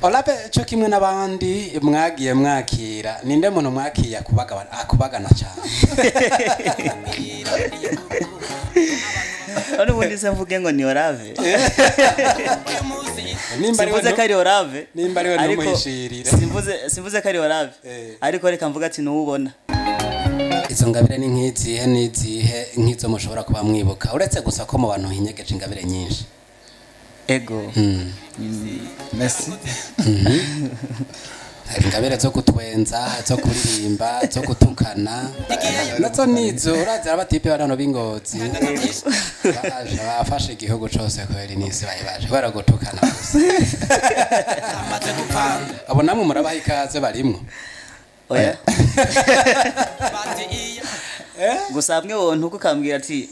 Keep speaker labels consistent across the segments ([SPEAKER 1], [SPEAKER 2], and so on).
[SPEAKER 1] Olabe cyo kimwe n'abandi mwagiye mwakira, ninde muntu mwakiye akubagana cyane?
[SPEAKER 2] None ubundi se mvuge ngo ni Olave?
[SPEAKER 1] Nimba ari we
[SPEAKER 2] Simvuze ko ari Olave.
[SPEAKER 1] Nimba ari we,
[SPEAKER 2] ariko
[SPEAKER 1] ntumuhishirire.
[SPEAKER 2] Simvuze ko ari Olave. Ariko reka mvuga ati nuwubona.
[SPEAKER 1] Izo ngabire ni nk'izihe n'izihe, nk'izo mushobora kuba mwibuka, uretse gusa ko mu bantu hinyegeje ingabire nyinshi?
[SPEAKER 2] Ego.
[SPEAKER 3] Merci.
[SPEAKER 1] Hari ingabire zo kutwenza, zo kuririmba, zo gutukana, nazo nizo urazi. Abatipe bari hano b'ingozi baje bafashe igihugu cose kubera inisi bayi baje kubera gutukana gusa. Abo namwe murabaha ikaze, barimwo?
[SPEAKER 2] Oya. Gusa hamwe wontu ukambwira ati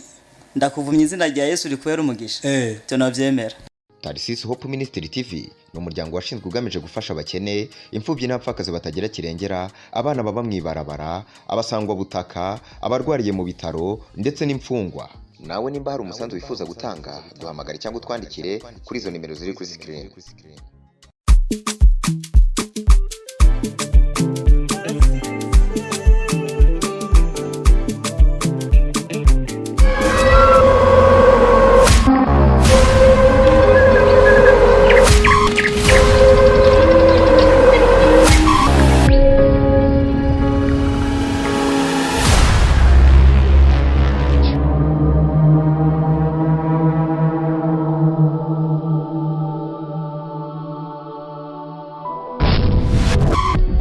[SPEAKER 2] ndakuvumye izina rya Yesu rikubera umugisha. Ibyo nabyemera.
[SPEAKER 4] Tarisisi Hope Ministry TV ni umuryango washinzwe ugamije gufasha abakene, imfubyi n'abapfakazi batagira kirengera, abana baba mu ibarabara, abasangwabutaka, abarwariye mu bitaro ndetse n'imfungwa. Nawe nimba hari umusanzu wifuza gutanga, duhamagare cyangwa utwandikire kuri izo nimero ziri kuri sikirini.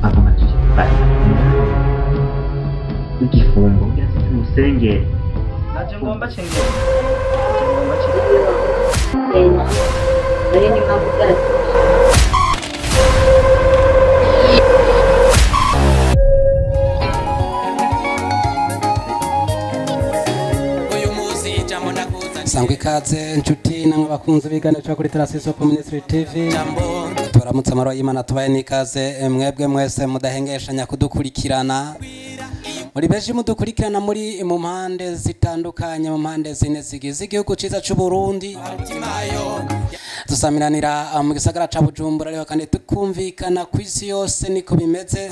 [SPEAKER 5] Agomba tujye w'igifungo kugira ngo tumusengere.
[SPEAKER 2] Ntacyo ngomba cengera. Ntacyo ngomba cengera.
[SPEAKER 6] Nari n'impamvu byacu.
[SPEAKER 1] Sangwa ikaze nshuti namwe bakunze biganiro cyo kuri Tarasisi Hope Ministry TV. Turamutse amahoro y'Imana, tubaye n'ikaze mwebwe mwese mudahengeshanya kudukurikirana. Muri benshi mudukurikirana muri mu mpande zitandukanye, mu mpande zine zigize igihugu ciza c'u Burundi. Dusamiranira mu gisagara ca Bujumbura, ariko kandi tukumvikana ku isi yose, niko bimeze.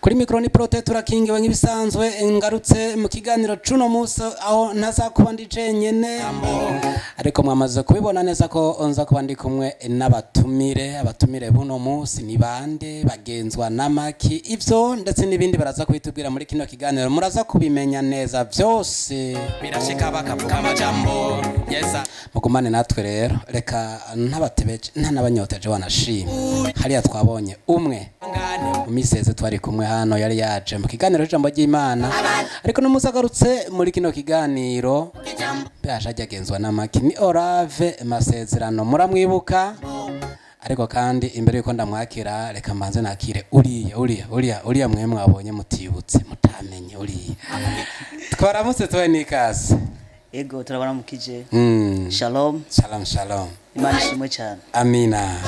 [SPEAKER 1] Kuri mikoro ni Prote, turakingiwe nk'ibisanzwe. Ngarutse mu kiganiro cuno munsi aho ntazakuba ndi jenyene, ariko mwamaze kubibona neza ko nza kuba ndi kumwe n'abatumire. Abatumire buno munsi ni bande? Bagenzwa n'amaki? Ivyo ndetse n'ibindi baraza kubitubwira muri kino kiganiro, muraza kubimenya neza vyose.
[SPEAKER 7] Birashika bakavuga amajambo yesa.
[SPEAKER 1] Mugumane natwe rero. Reka ntabatebeje ntanabanyoteje, wanashima hariya twabonye umwe mu minsi twari kumwe hano, yari yaje mu kiganiro cy'ijambo ry'Imana, ariko n'umunsi agarutse muri kino kiganiro yaje ajya agenzwa n'amaki. Ni Orave Masezerano, muramwibuka. Ariko kandi imbere yuko ndamwakira, reka mbanze nakire uriya uriya uriya uriya mwe mwabonye mutibutse mutamenye uriya. Twaramutse, tuwe n'ikaze.
[SPEAKER 2] Ego, turabaramukije. Shalom.
[SPEAKER 1] Shalom, shalom.
[SPEAKER 2] Imana ishimwe cyane.
[SPEAKER 1] Amina.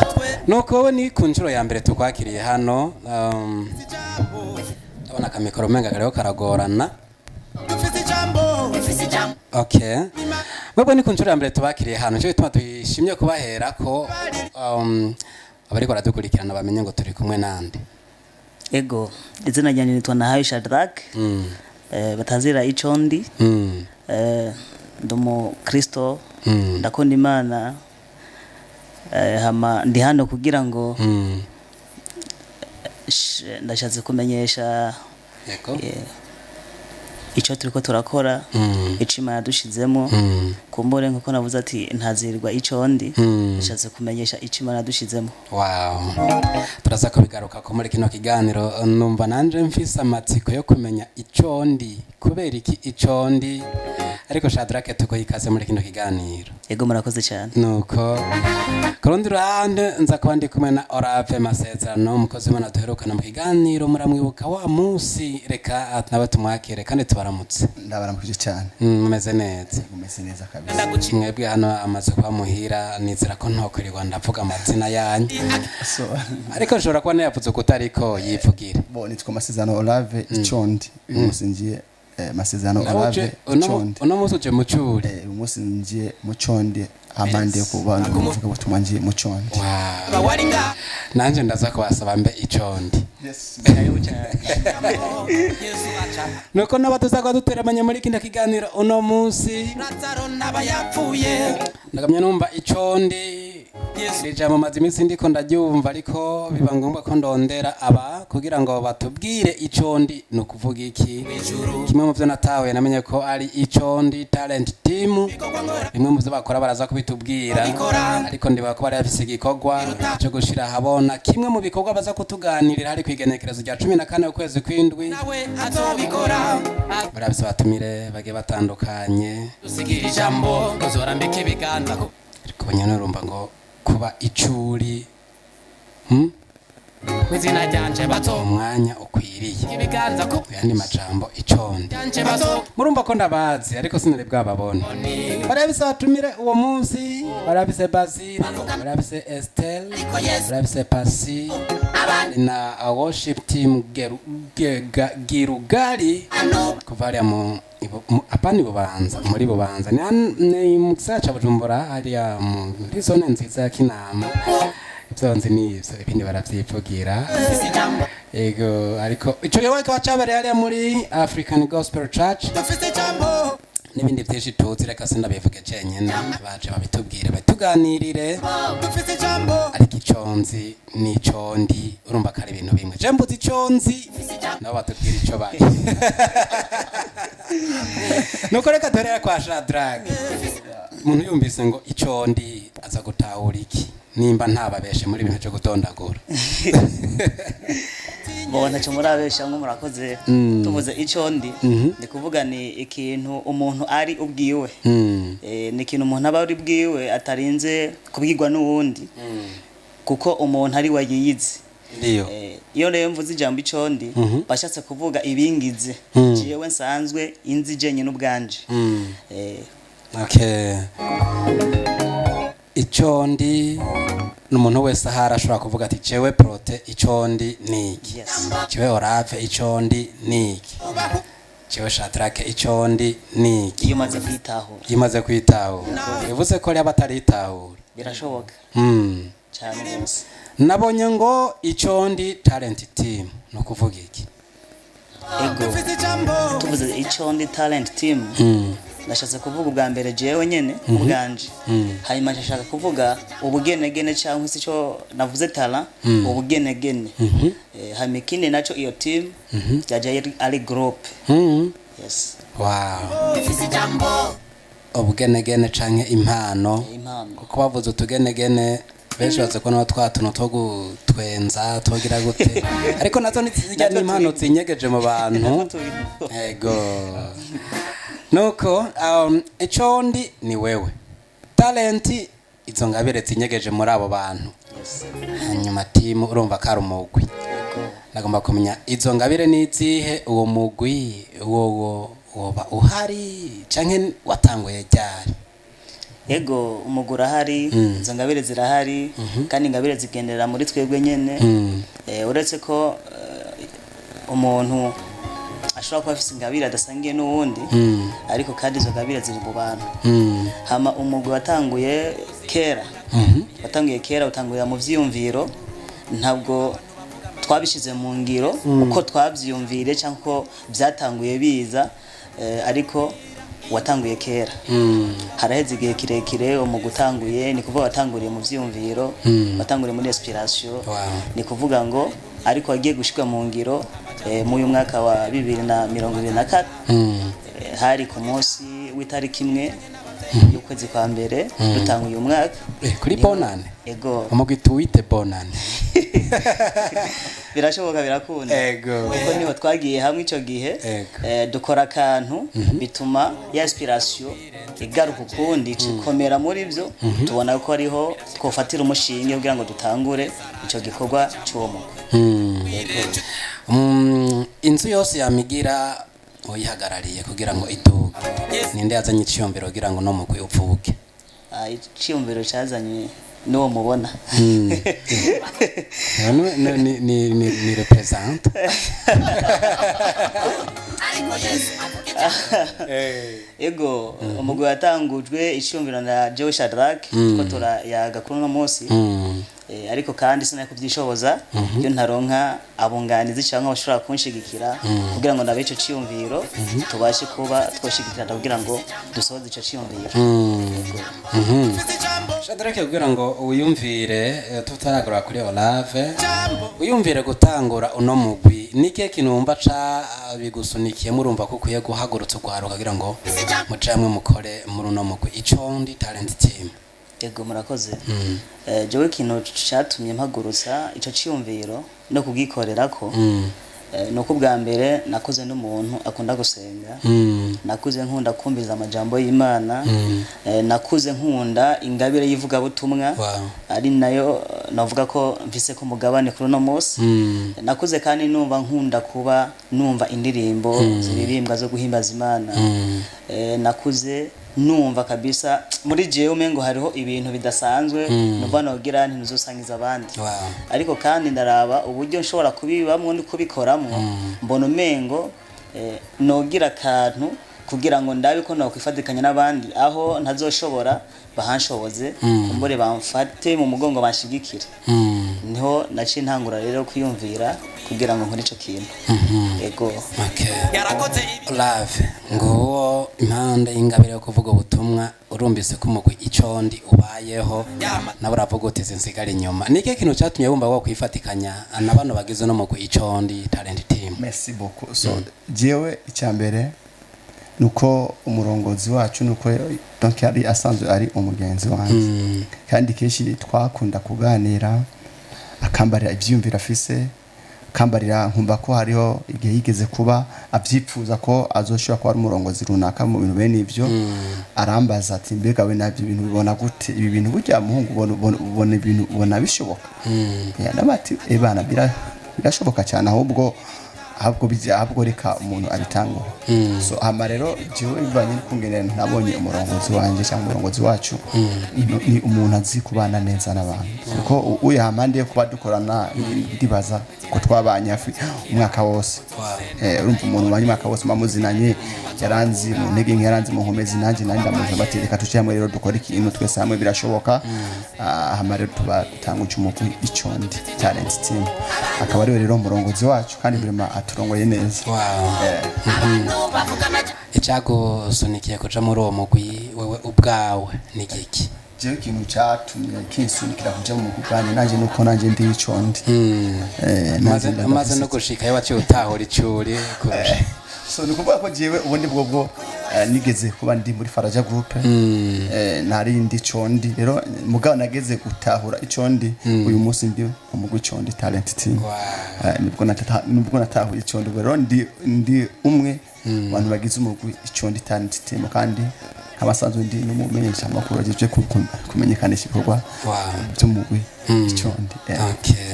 [SPEAKER 1] Nuko wowe ni ku nshuro ya mbere tukwakiriye hano. Ndabona akamikoro umenga kariho karagorana. Okay, mwebwe ni ku nshuro ya mbere tubakiriye hano, nicyo gituma tuyishimye kubahera ko abariko baradukurikirana bamenye ngo turi kumwe nande.
[SPEAKER 2] Ego, izina ryanjye nitwa Nahayo Shadrack. Batazira Icondi. Ndi umukristo. Ndakunda Imana. Hama ndi hano kugira ngo ndashatse kumenyesha icyo turiko turakora, ico Imana yadushizemo. Kumbure nkuko navuze ati ntazirwa icondi, ndashatse kumenyesha ico Imana yadushizemo.
[SPEAKER 1] Wow. Turaza kubigaruka ko muri kino kiganiro. Numva nanje mfise amatsiko yo kumenya icondi, kubera iki icondi. Ariko Shadrack, tuguhe ikaze muri kino kiganiro.
[SPEAKER 2] Ego, murakoze cyane.
[SPEAKER 1] Nuko ku rundi ruhande nza kuba ndi kumwe na Orave Masezerano, umukozi w'Imana duherukana mu kiganiro, muramwibuka wa munsi. Reka nawe tumwakire kandi tubaramutse.
[SPEAKER 3] Ndabaramukije cyane.
[SPEAKER 1] Mumeze neza?
[SPEAKER 3] Mumeze neza kabisa.
[SPEAKER 1] Mwebwe hano amaze kuba muhira, nizera ko ntokwirirwa ndavuga amazina yanyu.
[SPEAKER 3] So
[SPEAKER 1] Ariko nshobora kuba nayavuze ukuta, ariko yivugire.
[SPEAKER 3] Bo nitwa Masezerano Olave Icondi. Uyu munsi ngiye Masezerano
[SPEAKER 1] Nawe
[SPEAKER 3] Olave Icondi.
[SPEAKER 1] Uno munsi uje mucuri?
[SPEAKER 3] Uyu munsi ngiye mu Condi. Amande kuba ndi umuvugabutumwa ngiye mu condi.
[SPEAKER 1] Wow. Nanje ndaza kubasaba mbe icondi.
[SPEAKER 3] Yes.
[SPEAKER 2] Karibu cyane.
[SPEAKER 1] Nuko nabo tuzakuba duteramanye muri kino kiganiro uno munsi. Ndagamye numva icondi, iri jambo maze iminsi ndiko ndaryumva, ariko biba ngombwa ko ndondera aba kugira ngo batubwire icondi ni ukuvuga iki. Kimwe mu byo natahuye, namenye ko ari Icondi Talent Team. Bimwe mu byo bakora baraza kubitubwira, ariko ndibuka ko bari bafise igikorwa cyo gushira ahabona. Kimwe mu bikorwa baza kutuganirira hari ku igenekerezo rya 14 ukwezi kw'indwi. Barabise batumire bagiye batandukanye, ariko nyine urumva ngo kuba icuri umwanya ukwiriye, yandi majambo icondi. Murumva ko ndabazi, ariko sinari bwababone. Barabise batumire uwo munsi, barabise Basile, barabise Estelle, barabise Pasi na worship team Girugali kuva hariya apana Ibubanza, muri Bubanza, ni mu gisagara ca Bujumbura, hariya muri zone nziza ya Kinama. Ivyo nzi ni ivyo, ibindi baravyivugira. Ego, ariko ico gikorwa kikaba cabereye hariya muri African Gospel Church n'ibindi byinshi tuzi. Reka sindabivuge cenyene, baje babitubwire, batuganirire. Ariko ico nzi n'ico ndi, urumva ko ari ibintu bimwe. Je mbuze ico nzi, nabo batubwira ico bari. Nuko reka duherere kwa Shadrack. Umuntu yumvise ngo ico ndi, aza gutahura iki, nimba ntababeshe muri ibintu cyo gutondagura?
[SPEAKER 2] Bo, ntacyo murabesha ngo murakoze. Tuvuze ico ndi, ni kuvuga ni ikintu umuntu ari ubwiwe. Ni ikintu umuntu aba ari bwiwe, atarinze kubwirwa n'uwundi, kuko umuntu ari we yiyizi. Iyo rero mvuze ijambo ico ndi, bashatse kuvuga ibingize jewe nsanzwe inzi jenyine ubwanje.
[SPEAKER 1] Okay. Ico ndi ni umuntu wese ahari ashobora kuvuga ati: "Jewe Prote, ico ndi ni iki."
[SPEAKER 2] Yes.
[SPEAKER 1] "Jewe Orave, ico ndi ni iki." "Jewe Shadrake, ico ndi ni iki."
[SPEAKER 2] Iyo umaze kwitahura.
[SPEAKER 1] Iyo umaze kwitahura, bivuze ko rero bataritahura.
[SPEAKER 2] Birashoboka cyane rwose.
[SPEAKER 1] Nabonye ngo Icondi Talent Team, ni ukuvuga iki?
[SPEAKER 2] Ego, tuvuze Icondi Talent Team, ndashatse kuvuga ubwa mbere jewe nyene ubwanje, hanyuma ndashaka kuvuga ubugenegene, cyangwa se icyo navuze talent, ubugenegene. Hanyuma ikindi naco, iyo team yaje ari group. Yes.
[SPEAKER 1] Wow, ubugenegene canke impano.
[SPEAKER 2] Impano.
[SPEAKER 1] Kuko bavuze utugenegene, benshi bazi ko twa tuntu two gutwenza twogira gute, ariko nazo ntizijya
[SPEAKER 2] Natwo
[SPEAKER 1] n'impano
[SPEAKER 2] turimo.
[SPEAKER 1] zinyegeje mu bantu.
[SPEAKER 2] Natwo turimo.
[SPEAKER 1] Ego, nuko ico ndi ni wewe, talenti, izo ngabire zinyegeje muri abo bantu.
[SPEAKER 2] Yes.
[SPEAKER 1] Hanyuma timu, urumva ko ari umugwi.
[SPEAKER 2] Ego.
[SPEAKER 1] Nagomba kumenya izo ngabire n'izihe, uwo mugwi wowo woba uhari canke watanguye ryari?
[SPEAKER 2] Ego, umugwi urahari, izo ngabire zirahari, kandi ingabire zigendera muri twebwe nyene. Uretse ko umuntu ashobora kuba afise ingabire adasangiye n'uwundi, ariko kandi izo ngabire ziri mu bantu. Hama umugwi watanguye kera, watanguye kera, utangurira mu vyiyumviro. Ntabwo twabishize mu ngiro uko twavyiyumvire cyangwa uko byatanguye biza, ariko watanguye kera. Haraheze igihe kirekire umugwi utanguye. Ni kuvuga watanguriye mu vyiyumviro, watanguriye muri inspiration. Ni kuvuga ngo ariko wagiye gushirwa mu ngiro mu uyu mwaka wa 2024. Hari ku munsi w'itariki 1 y'ukwezi kwa mbere dutanga uyu mwaka.
[SPEAKER 1] Kuri bonane?
[SPEAKER 2] Ego.
[SPEAKER 1] Umugwi tuwite bonane.
[SPEAKER 2] Birashoboka, birakunda. Kuko niho twagiye hamwe icyo gihe. Dukora akantu, bituma ya inspiration igaruka ukundi, ikomera muri byo, tubona ko ariho twofatira umushinge kugira ngo dutangure icyo gikorwa cy'uwo mugwi.
[SPEAKER 1] Inzu yose yamigira uyihagarariye kugira ngo iduge, ninde yazanye iciyumviro kugira ngo no mugwi upfuke?
[SPEAKER 2] Ah, iciyumviro cyazanye n'uwo mubona.
[SPEAKER 1] Ni represente.
[SPEAKER 2] Ego, umugwi watangujwe iciyumviro na jewe Shadrack ko turayaga kuri uno munsi. Ariko kandi sinari kubyishoboza iyo ntaronka abunganizi cyangwa abashobora kunshigikira kugira ngo ndabe ico ciyumviro, tubashe kuba twoshigikirana kugira ngo dusohoze ico ciyumviro.
[SPEAKER 1] Shadrack, kugira ngo wiyumvire, tutaragura kuri Olave, wiyumvire gutangura uno mugwi, ni ikihe kintu wumva ca bigusunikiye, murumva ko ukwiye guhagurutsa urwaruka kugira ngo muje hamwe mukore muri uno mugwi Icondi Talent Team?
[SPEAKER 2] Ego, murakoze. Jewe ikintu catumye mpagurutsa ico ciyumviro no kugikorerako, nuko ubwa mbere nakuze n'umuntu akunda gusenga, nakuze nkunda kumviriza amajambo y'Imana, nakuze nkunda ingabire y'ivugabutumwa, ari nayo navuga ko mfise ko mugabane kuri uno munsi. Nakuze kandi numva nkunda kuba numva indirimbo ziririmbwa zo guhimbaza Imana. Nakuze numva kabisa muri jewe umengo hariho ibintu bidasanzwe, numva nogira ntinuzosangiza abandi. Ariko kandi ndaraba uburyo nshobora kubibamwo no kubikoramwo, mbona umengo nogira akantu kugira ngo ndabe ko nokwifatikanya n'abandi, aho ntazoshobora bahanshoboze, kumbure bamfate mu mugongo, banshigikire. Niho naciye ntangura rero kwiyumvira kugira ngo nkore ico kintu. Ego.
[SPEAKER 1] Okay. Olave, nguwo impande y'ingabire yo kuvuga ubutumwa, urumvise ko umugwi Icondi ubayeho, nawe uravuga uti sinsigara inyuma. Ni ikihe kintu cyatumye wumva wo kwifatikanya na bano bagize no mugwi Icondi Talent Team?
[SPEAKER 3] Merci beaucoup. So jewe icya mbere nuko umurongozi wacu, nuko donc yari asanzwe ari umugenzi wanjye, kandi kenshi twakunda kuganira, akambarira ibyiyumviro afise, akambarira nkumva ko hariho igihe yigeze kuba abyipfuza ko azoshobora kuba ari umurongozi runaka mu bintu bene ibyo. Arambaza ati: "Mbega we nabyo ibintu bibona gute? Ibi bintu burya muhungu, ubona ibintu ubona bishoboka?" Ya, nawe ati: "Ebana, birashoboka cyane, ahubwo reka umuntu abitangura." So hama rero jewe bivanye n'ukungene nabonye umurongozi wanje cyangwa umurongozi wacu, ni umuntu azi kubana neza n'abantu, kuko uyu hampande yo kuba dukorana, ndibaza ko twabanye hafi umwaka wose. Urumva umuntu ubanye umwaka wose muba muzinanye. Yaranzi mu ntege nke, yaranzi mu nkomezi, nanjye nari ndamuzi. Bati: "Reka tujye hamwe rero, dukore ikintu twese hamwe, birashoboka." Hama rero tuba dutanguje umugwi Icondi Talent Team, akaba ariwe rero umurongozi wacu, kandi vraiment aturongoye neza.
[SPEAKER 1] Icyagusunikiye kuja muri uwo mugwi wewe ubwawe ni giki?
[SPEAKER 3] Jewe ikintu cyatumye kinsunikira kuja mu mugwi bwanjye nanjye, nuko nanjye ndi Icondi. Nanjye
[SPEAKER 1] Umaze no gushikayo waciye utahura icuri kurusha.
[SPEAKER 3] So ni ukuvuga ko jewe ubundi bwo nigeze kuba ndi muri Faraja Group, nari ndi Condi rero, mugabo nageze gutahura icondi uyu munsi ndi umugwi Condi Talent Team. Nibwo natahuye icondi. Ubu rero ndi umwe mu bantu bagize umugwi Icondi Talent Team, kandi nk'abasanzwe ndi n'umumenyesha amakuru ajeje kumenyekanisha ibikorwa by'umugwi Icondi.
[SPEAKER 1] Okay.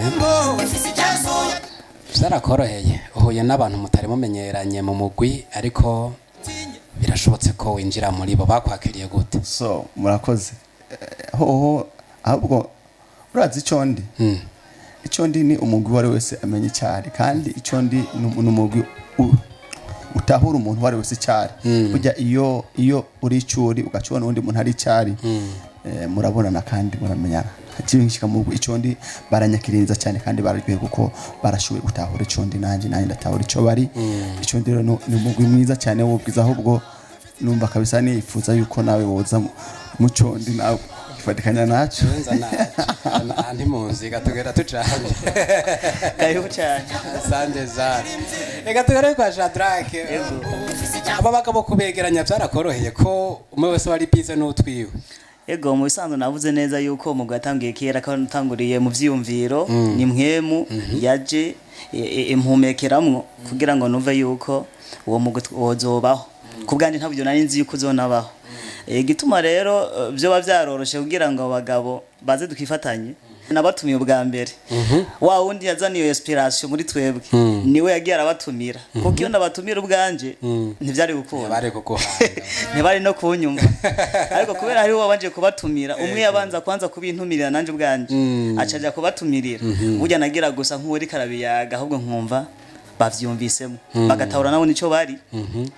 [SPEAKER 1] Byarakoroheye, uhuye n'abantu mutari mumenyeranye mu mugwi, ariko birashobotse ko winjira muri bo. Bakwakiriye gute?
[SPEAKER 3] So murakoze. Hoho ahubwo urazi icondi, icondi ni umugwi uwo ari wese amenya icyari, kandi icondi ni umugwi utahura umuntu uwo ari wese icyari. Burya iyo uri icyuri ugaca ubona uwundi muntu ari icyari, murabonana kandi muramenyana. Nshika mu mugwi Icondi baranyakiriza cyane kandi bararyohewe, kuko barashoboye gutahura icondi, nanjye ndatahura ico bari. Icondi rero ni umugwi mwiza cyane w'ubwiza, ahubwo numva kabisa nifuza yuko nawe woza mu condi, nawe ukifatikanya naco.
[SPEAKER 1] Nza naje ntimuzi tugenda tujanye.
[SPEAKER 2] Karibu cyane.
[SPEAKER 1] Asante sana. Reka tugere kwa Shadrack. Aba bagabo kubegeranya byarakoroheye, ko umwe wese wari bize n'utwiwe?
[SPEAKER 2] Ego, mu bisanzwe navuze neza yuko umugwi watangiye kera, ko natanguriye mu vyiyumviro, ni mpwemu yaje impumekeramwo kugira ngo numve yuko uwo mugwi wozobaho. Ku bwanjye ntabwo nari nzi yuko uzonabaho. Igituma rero vyoba vyaroroshe kugira ngo abagabo baze dukifatanye, nabatumiye ubwa mbere. Wa wundi yazaniye iyo inspiration muri twebwe niwe yagiye arabatumira, kuko iyo nabatumira ubwanje ntivyari gukunda.
[SPEAKER 1] Bari kuguhanga.
[SPEAKER 2] Ntibari no kunyumva. Ariko kubera hariho wabanje kubatumira, umwe yabanza kwanza kubintumirira, nanje ubwanje aca aja kubatumirira. Burya nagira gusa nk'uwuri karabiyaga, ahubwo nkumva Bavyumvisemo, bagatahura nabo nico bari,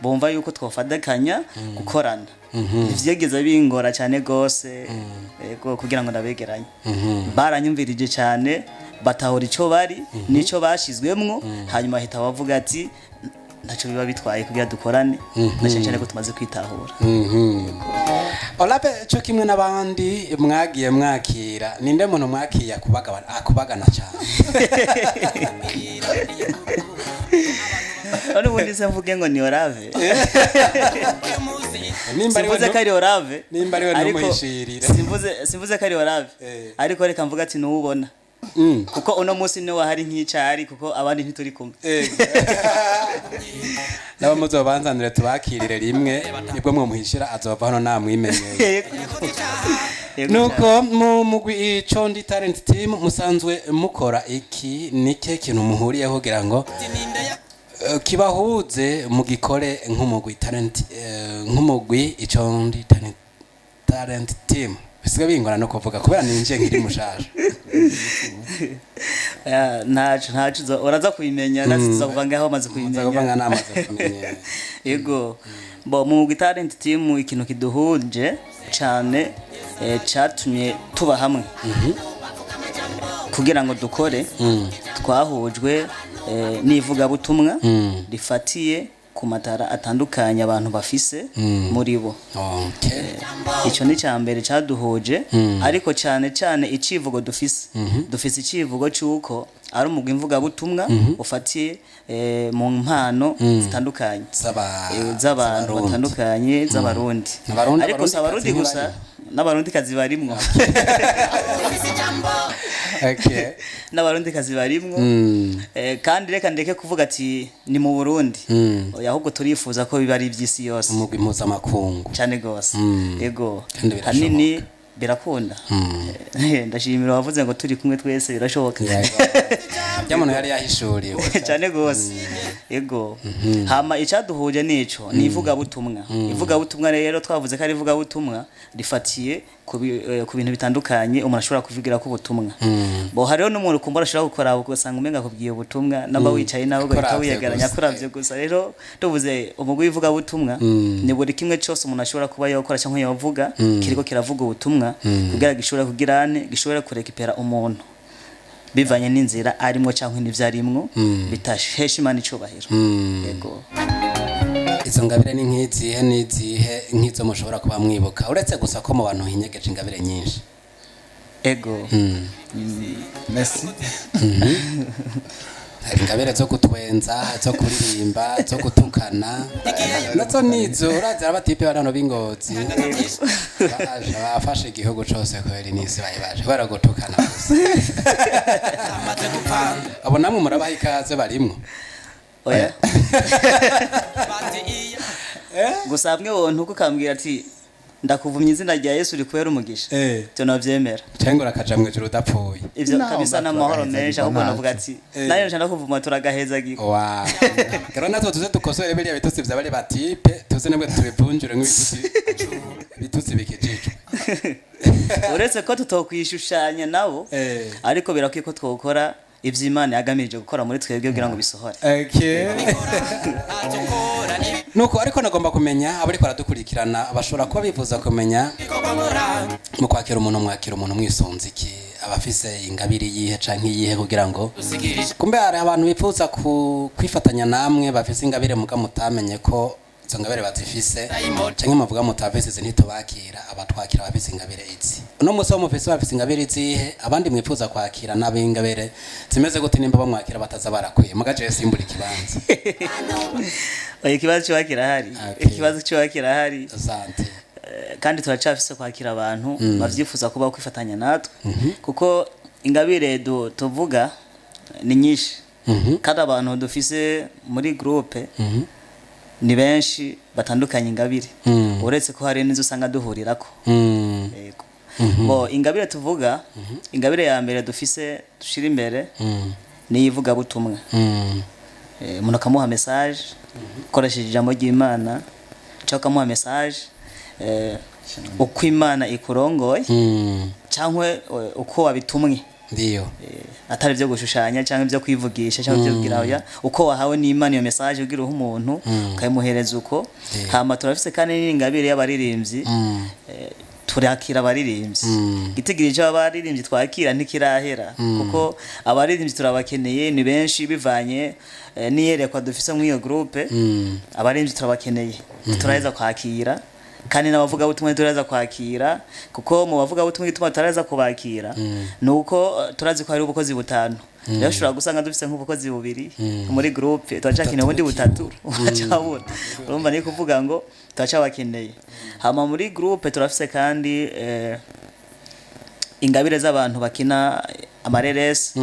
[SPEAKER 2] bumva yuko twofatakanya gukorana. Ntivyigeze bingora cyane gose, yego, kugira ngo ndabegeranye. Baranyumvirije cyane, batahura ico bari nico bashizwemwo, hanyuma bahita bavuga ati ntacyo biba bitwaye kugira dukorane, na cyane cyane ko tumaze kwitahura.
[SPEAKER 1] Olape, cyo kimwe n'abandi mwagiye mwakira, ninde muntu mwakiye akubagana cyane?
[SPEAKER 2] None ubundi se mvuge ngo ni Orave?
[SPEAKER 1] Nimba ari we
[SPEAKER 2] Simvuze ko ari Orave.
[SPEAKER 1] Nimba ari we,
[SPEAKER 2] Ariko
[SPEAKER 1] ntumuhishirire.
[SPEAKER 2] simvuze ko ari Orave, ariko reka mvuga ati nuwubona, kuko uno munsi niwe wahari nk'icari, kuko abandi ntituri kumwe.
[SPEAKER 1] Nabo muzobanzanire tubakirire rimwe, nibwo mwomuhishira azova hano namwimenyeye.
[SPEAKER 2] Yego. Yego.
[SPEAKER 1] Nuko mu mugwi Icondi Talent Team musanzwe mukora iki? Nike kintu muhuriyeho kugira ngo kibahuze mugikore nk'umugwi talent, nk'umugwi Icondi Talent Team? Bisigaye bingora no kuvuga kubera ninjiye nkiri mushasha.
[SPEAKER 2] Ya, ntaco uraza kubimenya, natwe tuzakuva ngaho wamaze
[SPEAKER 1] Nza
[SPEAKER 2] kubimenya.
[SPEAKER 1] kuvuga namaze kumenyera.
[SPEAKER 2] Yego, bo mu mugwi Talent Team ikintu kiduhuje cyane, catumye tuba hamwe kugira ngo dukore, twahujwe n'ivugabutumwa rifatiye ku matara atandukanye abantu bafise muri bo. Icyo ni cya mbere cyaduhuje, ariko cyane cyane icivugo dufise icivugo cy'uko ari umugwi mvugabutumwa ufatiye mu mpano zitandukanye z'abantu
[SPEAKER 1] z'Abarundi.
[SPEAKER 2] batandukanye z'Abarundi.
[SPEAKER 1] Abarundi,
[SPEAKER 2] Ariko si Abarundi
[SPEAKER 1] Abarundikazi
[SPEAKER 2] gusa, n'Abarundikazi barimwo. N'Abarundikazi barimwo. Kandi reka ndeke kuvuga ati ni mu Burundi. Oya, ahubwo turifuza ko biba ari iby'isi yose.
[SPEAKER 1] Umugwi mpuzamakungu.
[SPEAKER 2] Cyane gose. Yego.
[SPEAKER 1] Kandi birashoboka.
[SPEAKER 2] Hanini birakunda. Ndashimira wavuze ngo turi kumwe twese birashoboka.
[SPEAKER 1] Rya muntu yari yahishuriwe.
[SPEAKER 2] Cyane gose, yego. Hama icyaduhuje nico ni ivugabutumwa. Ivugabutumwa rero twavuze ko ari ivugabutumwa rifatiye ku bintu bitandukanye umuntu ashobora kuvugira ko ubutumwa bo. Hariho n'umuntu kumbura ashobora gukora ugasanga umenga akubwiye ubutumwa, namba wicaye nawe ugahita
[SPEAKER 1] Akuravye
[SPEAKER 2] wiyegeranya
[SPEAKER 1] gusa.
[SPEAKER 2] akuravye gusa. Rero tuvuze umugwi w'ivugabutumwa, ni buri kimwe cyose umuntu ashobora kuba yokora cyangwa yovuga kiriko kiravuga ubutumwa, kugira gishobore kugira ane gishobore kurekipera umuntu bivanye n'inzira arimwo cyangwa n'ivyo arimwo bitahesha Imana icubahiro. Yego.
[SPEAKER 1] Izo ngabire ni nk'izihe n'izihe, nk'izo mushobora kuba mwibuka, uretse gusa ko mu bantu hinyegeje ingabire nyinshi?
[SPEAKER 2] Ego.
[SPEAKER 3] Merci.
[SPEAKER 1] Hari ingabire zo gutwenza, zo kuririmba, zo gutukana, nazo nizo. Urazi abatipe bari hano b'Ingozi baje bafashe igihugu cose kubera inisi bari baje kubera gutukana gusa. Abo namwe murabaha ikaze, barimwo?
[SPEAKER 2] Oya, gusa hamwe wontu ukambwira ati ndakuvumye izina rya Yesu rikubera umugisha, ibyo navyemera.
[SPEAKER 1] Cengura akaja mw'ijuru udapfuye.
[SPEAKER 2] Ivyo
[SPEAKER 3] Naho
[SPEAKER 2] kabisa
[SPEAKER 3] mba
[SPEAKER 2] n'amahoro
[SPEAKER 3] turagaheza
[SPEAKER 2] menshi, ahubwo
[SPEAKER 3] ntacyo.
[SPEAKER 2] navuga ati nayo nje ndakuvuma turagaheza.
[SPEAKER 1] Wow. Rero natwe tuze dukosore biriya bitutsi vya bari batipe, tuze nabwo tubivunjure nk'ibitutsi, bitutsi bikijijwe.
[SPEAKER 2] Uretse ko tutokwishushanya nabo, ariko birakwiye ko twokora ivyo Imana yagamije gukora muri twebwe kugira ngo bisohore.
[SPEAKER 1] Okay. Nuko ariko nagomba kumenya abariko baradukurikirana bashobora kuba bifuza kumenya, mu kwakira umuntu mwakira umuntu mwisunze iki? Abafise ingabire iyihe canke iyihe, kugira ngo kumbe hari abantu bifuza kwifatanya namwe bafise ingabire muga mutamenye ko izo ngabire bazifise, canke muvuga mutafise izi ntitubakira, abatwakira abafise ingabire izi. Uno munsi wo mufise bafise ingabire izihe? Abandi mwifuza kwakira n'ab'ingabire zimeze gute, nimba bamwakira bataza barakwiye muga jewe simbura ikibanza?
[SPEAKER 2] Oya, ikibazo ciba kirahari. Ikibazo ciba kirahari.
[SPEAKER 1] Asante.
[SPEAKER 2] Kandi turacafise kwakira abantu bavyifuza kuba kwifatanya natwe, kuko ingabire tuvuga ni nyinshi, kandi abantu dufise muri groupe ni benshi batandukanye ingabire, uretse ko hari n'izo usanga duhurirako. Yego. Bo ingabire tuvuga, ingabire ya mbere dufise dushira imbere ni ivugabutumwa. Umuntu akamuha message ukoresheje ijambo ry'Imana, cyangwa ukamuha message uko Imana ikurongoye, cyangwa uko wabitumwe.
[SPEAKER 1] Ndiyo.
[SPEAKER 2] Atari ibyo gushushanya cyangwa ibyo kwivugisha cyangwa ibyo kugira, oya, uko wahawe n'Imana iyo message ugira uha umuntu, ukayimuhereza uko. Hama turafise kandi n'ingabire y'abaririmbyi. Turakira abaririmbyi. Igitigiri cy'abaririmbyi twakira ntikirahera, kuko abaririmbyi turabakeneye, ni benshi, bivanye n'iyerekwa dufise muri iyo groupe. Abaririmbyi turabakeneye, turaheza kwakira kandi n'abavugabutumwa turaheza kwakira, kuko mu bavugabutumwa igituma tutaraheza kubakira ni uko turazi ko hari ubukozi butanu. Rero ushobora gusanga dufise nk'ubukozi bubiri muri groupe, turacakeneye ubundi butatu, uracabura. Urumva ni kuvuga ngo turacabakeneye. Hama muri groupe turafise kandi ingabire z'abantu bakina amareresi,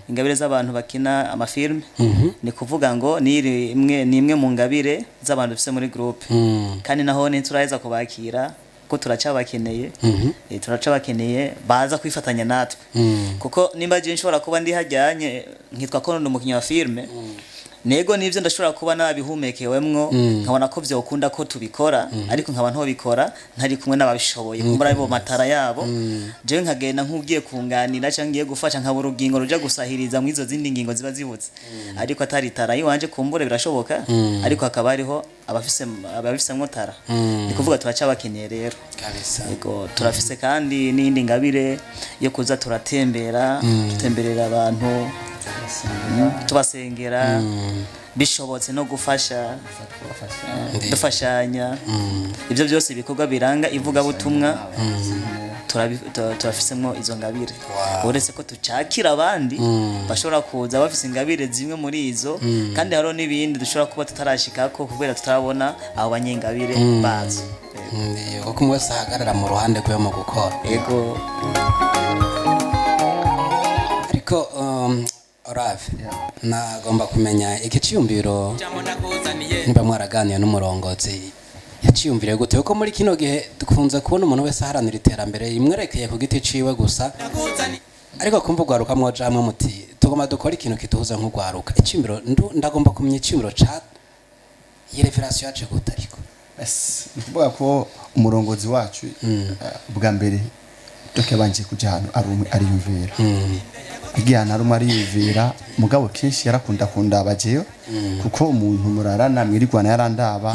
[SPEAKER 2] ingabire z'abantu bakina amafilme. Ni kuvuga ngo ni imwe, ni imwe mu ngabire z'abantu dufise muri groupe, kandi naho ntituraheza kubakira ko turacabakeneye. Turacabakeneye baza kwifatanya natwe, kuko nimba je nshobora kuba ndi hajyanye nkitwa ko ndi umukinnyi wa filme, nego nivyo ndashobora kuba nabihumekewemwo, nkabona ko vyokunda ko tubikora, ariko nkaba ntobikora ntari kumwe n'ababishoboye, kumbura ari bo matara yabo. Jewe nkagenda nk'ugiye kunganira cyangwa ngiye gufasha, nkabura urugingo ruja gusahiriza mu izo zindi ngingo ziba zibuze, ariko atari tara iwanje. Kumbure birashoboka, ariko hakaba hariho abafise, ababifisemwo tara. Ni kuvuga turacabakeneye rero.
[SPEAKER 1] Kabisa.
[SPEAKER 2] Yego, turafise kandi n'iyindi ngabire yo kuza turatembera, dutemberera abantu, tubasengera, bishobotse no gufasha, dufashanya. Ibyo byose ibikorwa biranga ivugabutumwa, turafisemwo izo ngabire. Uretse ko tucakira abandi bashobora kuza bafise ingabire zimwe muri izo, kandi hariho n'ibindi dushobora kuba tutarashikako kubera tutarabona abo banyengabire bazo.
[SPEAKER 1] Ndiyo, kuko umwe wese ahagarara mu ruhande rwe mu gukora.
[SPEAKER 2] Yego.
[SPEAKER 1] Ariko Orave, nagomba kumenya iki ciyumviro,
[SPEAKER 7] Jambo ndakuzaniye.
[SPEAKER 1] niba mwaraganiye n'umurongozi, yaciyumviriye gute? Kuko muri kino gihe dukunze kubona umuntu wese aharanira iterambere rimwerekeye ku giti ciwe gusa,
[SPEAKER 7] Ndakuzaniye.
[SPEAKER 1] ariko kumva ugwaruka mwoja hamwe muti tugomba dukora ikintu kituhuza nk'ugwaruka. Iciyumviro, ndagomba kumenya iciyumviro ca iyi revelation yaje gute ariko?
[SPEAKER 3] Yes, ni ukuvuga ko umurongozi wacu, bwa mbere doke yabanje kuja ahantu ari umwe ariyumvira. Agiye ahantu ari umwe ariyumvira, mugabo kenshi yarakunda kundaba jewe, kuko umuntu murarana mwirigwana yarandaba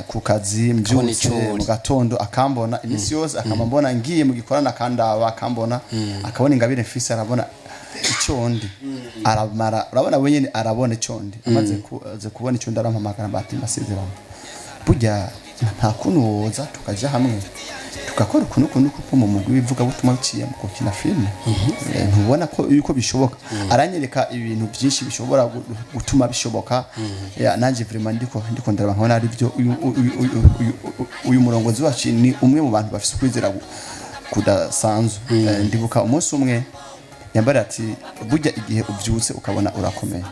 [SPEAKER 3] ku kazi mbyutse
[SPEAKER 1] ico uri.
[SPEAKER 3] mu gatondo akambona iminsi yose, akama mbona ngiye mu gikorana akandaba, akambona, akabona ingabire mfise, arabona ico ndi, aramara urabona we nyene arabona ico ndi. Amaze aze kubona ico ndi, arampamagara mbati masezerano, burya nta kuntu woza tukaja hamwe tugakora ukuntu ukuntu, kuko mu mugwi w'ivugabutumwa biciye mu gukina filime. Ntubona ko yuko bishoboka? Aranyereka ibintu byinshi bishobora gutuma bishoboka. Ya, nanjye vraiment ndiko ndaraba nkabona ari byo. Uyu murongozi wacu ni umwe mu bantu bafise ukwizera kudasanzwe. Ndibuka umunsi umwe yambara ati burya igihe ubyutse ukabona urakomeye,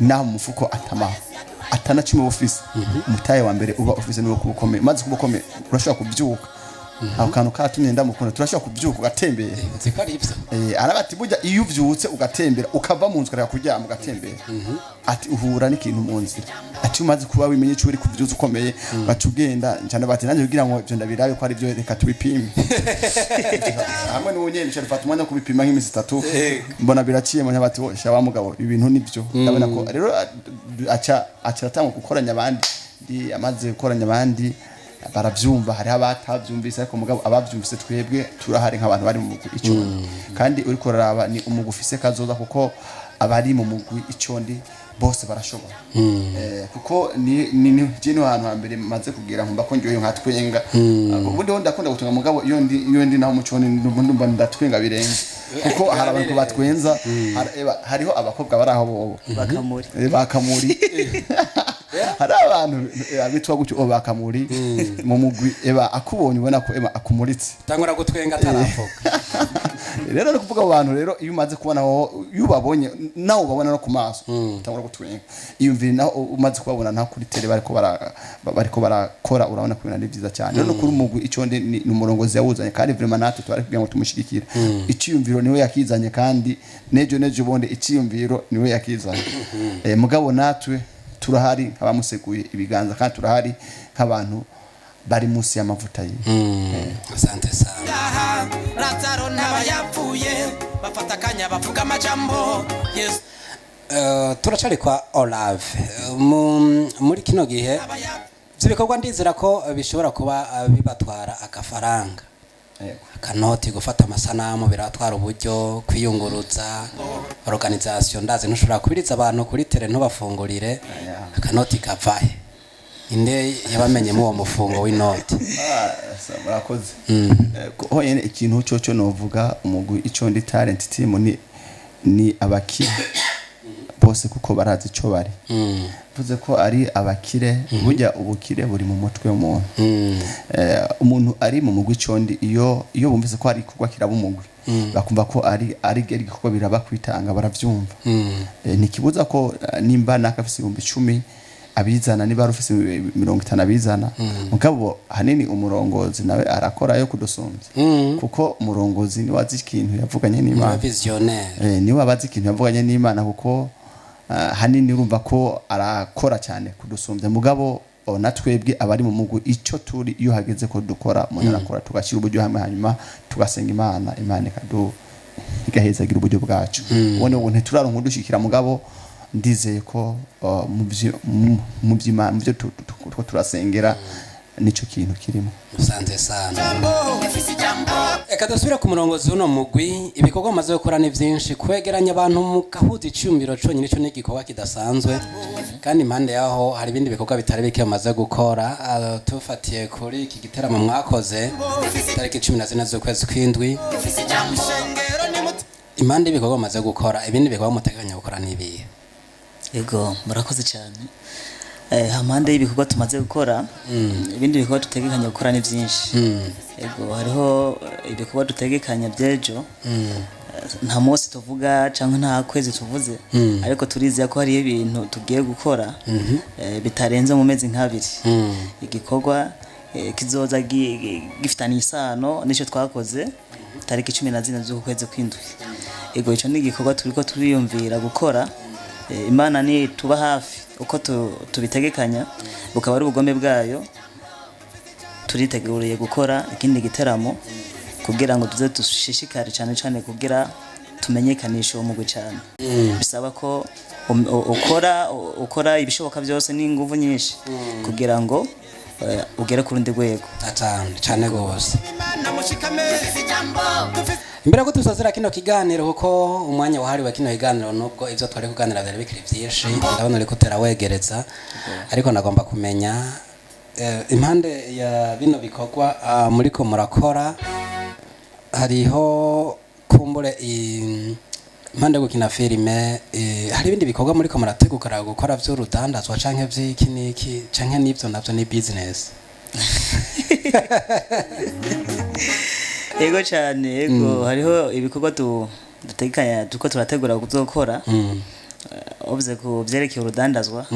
[SPEAKER 3] naho mu mufuko atamaho atana kimwe uba ufise, umutahe wa mbere uba ufise niwo kuba ukomeye. Maze kuba ukomeye urashobora kubyuka. Ako kantu katumye ndamukunda. Turashobora kubyuka ugatembera.
[SPEAKER 1] Uzi ko ari ivyo?
[SPEAKER 3] Araba ati burya iyo uvyutse ugatembera, ukava mu nzu ukareka kuryama ugatembera, ati uhura n'ikintu mu nzira. Ati umaze kuba wimenye icyo uri kuvyutsa ukomeye, ugaca ugenda cyane. Bati nanjye kugira ngo ivyo ndabirabe ko ari byo, reka tubipime hamwe n'ubu nyene. Nca dufata umwanya wo kubipima nk'iminsi 3, mbona biraciye mu bati sha wa mugabo, ibintu nibyo. Ndabona ko rero aca aratanga gukoranya abandi. Ndi amaze gukoranya abandi baravyumva, hariho abatavyumvise, ariko mugabo abavyumvise twebwe turahari nk'abantu bari mu mugwi icondi. Kandi uriko uraraba ni umugwi ufise kazoza, kuko abari mu mugwi icondi bose barashobora. Kuko ni je ni ahantu hambere maze kugira nkumva ko ndyohewe nkatwenga. Ubundi ho ndakunda gutunga, mugabo iyo ndi naho muconi ndumva ndatwenga birenze, kuko hari abantu batwenza. Hariho abakobwa bari aho bobo
[SPEAKER 2] Bakamuri.
[SPEAKER 3] Bakamuri. Hari abantu bitwa gutyo, o bakamuri mu mugwi. Eba akubonye ubona ko eba akumuritse.
[SPEAKER 1] Tangura gutwenga ataravuga.
[SPEAKER 3] Rero ni kuvuga abo bantu rero, iyo umaze kubona aho, iyo ubabonye nawe ubabona no ku maso utangura gutwenga. Iyumvire naho umaze kubabona naho kuri tele bariko barakora, urabona ko ibintu ari byiza cyane. Rero no kuri umugwi ico ndi ni umurongozi yawuzanye, kandi vraiment natwe twari kugira ngo tumushyigikire. Iciyumviro niwe yakizanye, kandi nejo bundi iciyumviro niwe yakizanye. Mugabo natwe turahari nk'abamuseguye ibiganza, kandi turahari nk'abantu bari munsi y'amavuta yiwe.
[SPEAKER 1] Asante sana.
[SPEAKER 7] Aha, Lazaro ntaba yapfuye. Bafata akanya bavuga amajambo Yesu.
[SPEAKER 1] Turacari kwa Olave. Muri kino gihe ivyo bikorwa ndizera ko bishobora kuba bibatwara agafaranga, akanoti. Gufata amasanamu biratwara uburyo, kwiyunguruza, organisation. Ndazi ntushobora kubiriza abantu kuri terrain ntubafungurire. Akanoti kavahe? Inde yabamenyemo uwo mufungo w'inoti?
[SPEAKER 3] Ah, murakoze. Honyene ikintu cyo novuga, umugwi Icondi Talent Team ni abakire bose, kuko barazi ico bari. Mvuze ko ari abakire, burya ubukire buri mu mutwe w'umuntu. Umuntu ari mu mugwi Icondi, iyo bumvise ko hari igikorwa kiraba umugwi, bakumva ko ari igikorwa biraba kwitanga, baravyumva. Ntikibuza ko nimba nakafise 10,000 abizana, niba ari ufise 50 abizana. Mugabo hanini umurongozi nawe arakora yo kudusumbya, kuko umurongozi niwe azi ikintu yavuganye n'Imana.
[SPEAKER 1] Visionnaire.
[SPEAKER 3] Niwe abazi ikintu yavuganye n'Imana, kuko hanini urumva ko arakora cyane kudusumbya. Mugabo na twebwe abari mu mugwi icyo turi, iyo hageze ko dukora, umuntu arakora, tugashyira uburyo hamwe, hanyuma tugasenga Imana, Imana igahezagira uburyo bwacu. Ubone ubu ntituraronka udushikira, mugabo ndizeye ko mu byo turasengera nico kintu kirimo.
[SPEAKER 1] Musanze sana. Reka dusubire ku murongozi w'uno mugwi. Ibikorwa mumaze gukora ni byinshi. Kwegeranya abantu mugahuza icyumviro conyine, ico ni igikorwa kidasanzwe. Kandi impande yaho hari ibindi bikorwa bitari bike mumaze gukora. Tufatiye kuri iki giteramo mwakoze tariki 14 z'ukwezi kw'indwi, impande y'ibikorwa mumaze gukora, ibindi bikorwa muteganya gukora n'ibihe?
[SPEAKER 2] Yego, murakoze cyane. Hampande y'ibikorwa tumaze gukora, ibindi bikorwa dutegekanya gukora ni byinshi. Yego, hariho ibikorwa dutegekanya by'ejo. Nta munsi tuvuga cyangwa nta kwezi tuvuze, ariko turizeye ko hariho ibintu tugiye gukora bitarenze mu mezi nk'abiri, igikorwa kizoza gifitanye isano n'icyo twakoze tariki 14 z'uku kwezi kw'indwi. Yego, icyo ni igikorwa turiko turiyumvira gukora. Imana ni tuba hafi uko tubitegekanya, bukaba ari ubugome bwayo. Turiteguriye gukora ikindi giteramo kugira ngo tuze dushishikare cyane cyane kugira tumenyekanishe uwo mugwi cyane. Bisaba ko ukora ibishoboka byose n'inguvu nyinshi kugira ngo ugere ku rundi rwego.
[SPEAKER 1] Cyane cyane rwose. Imbere ko dusozera kino kiganiro, kuko umwanya wahariwe kino kiganiro, nubwo ibyo twari kuganira byari bikiri byinshi, ndabona uri kutera wegereza, ariko nagomba kumenya impande ya bino bikorwa muriko murakora, hariho kumbure impande yo gukina filime, hari ibindi bikorwa muriko murategukara gukora vy'urudandazwa canke vy'iki n'iki, canke n'ivyo navyo ni business?
[SPEAKER 2] Yego cyane, yego, hariho ibikorwa dutegekanya turiko turategura kuzokora. Uvuze ku byerekeye urudandazwa,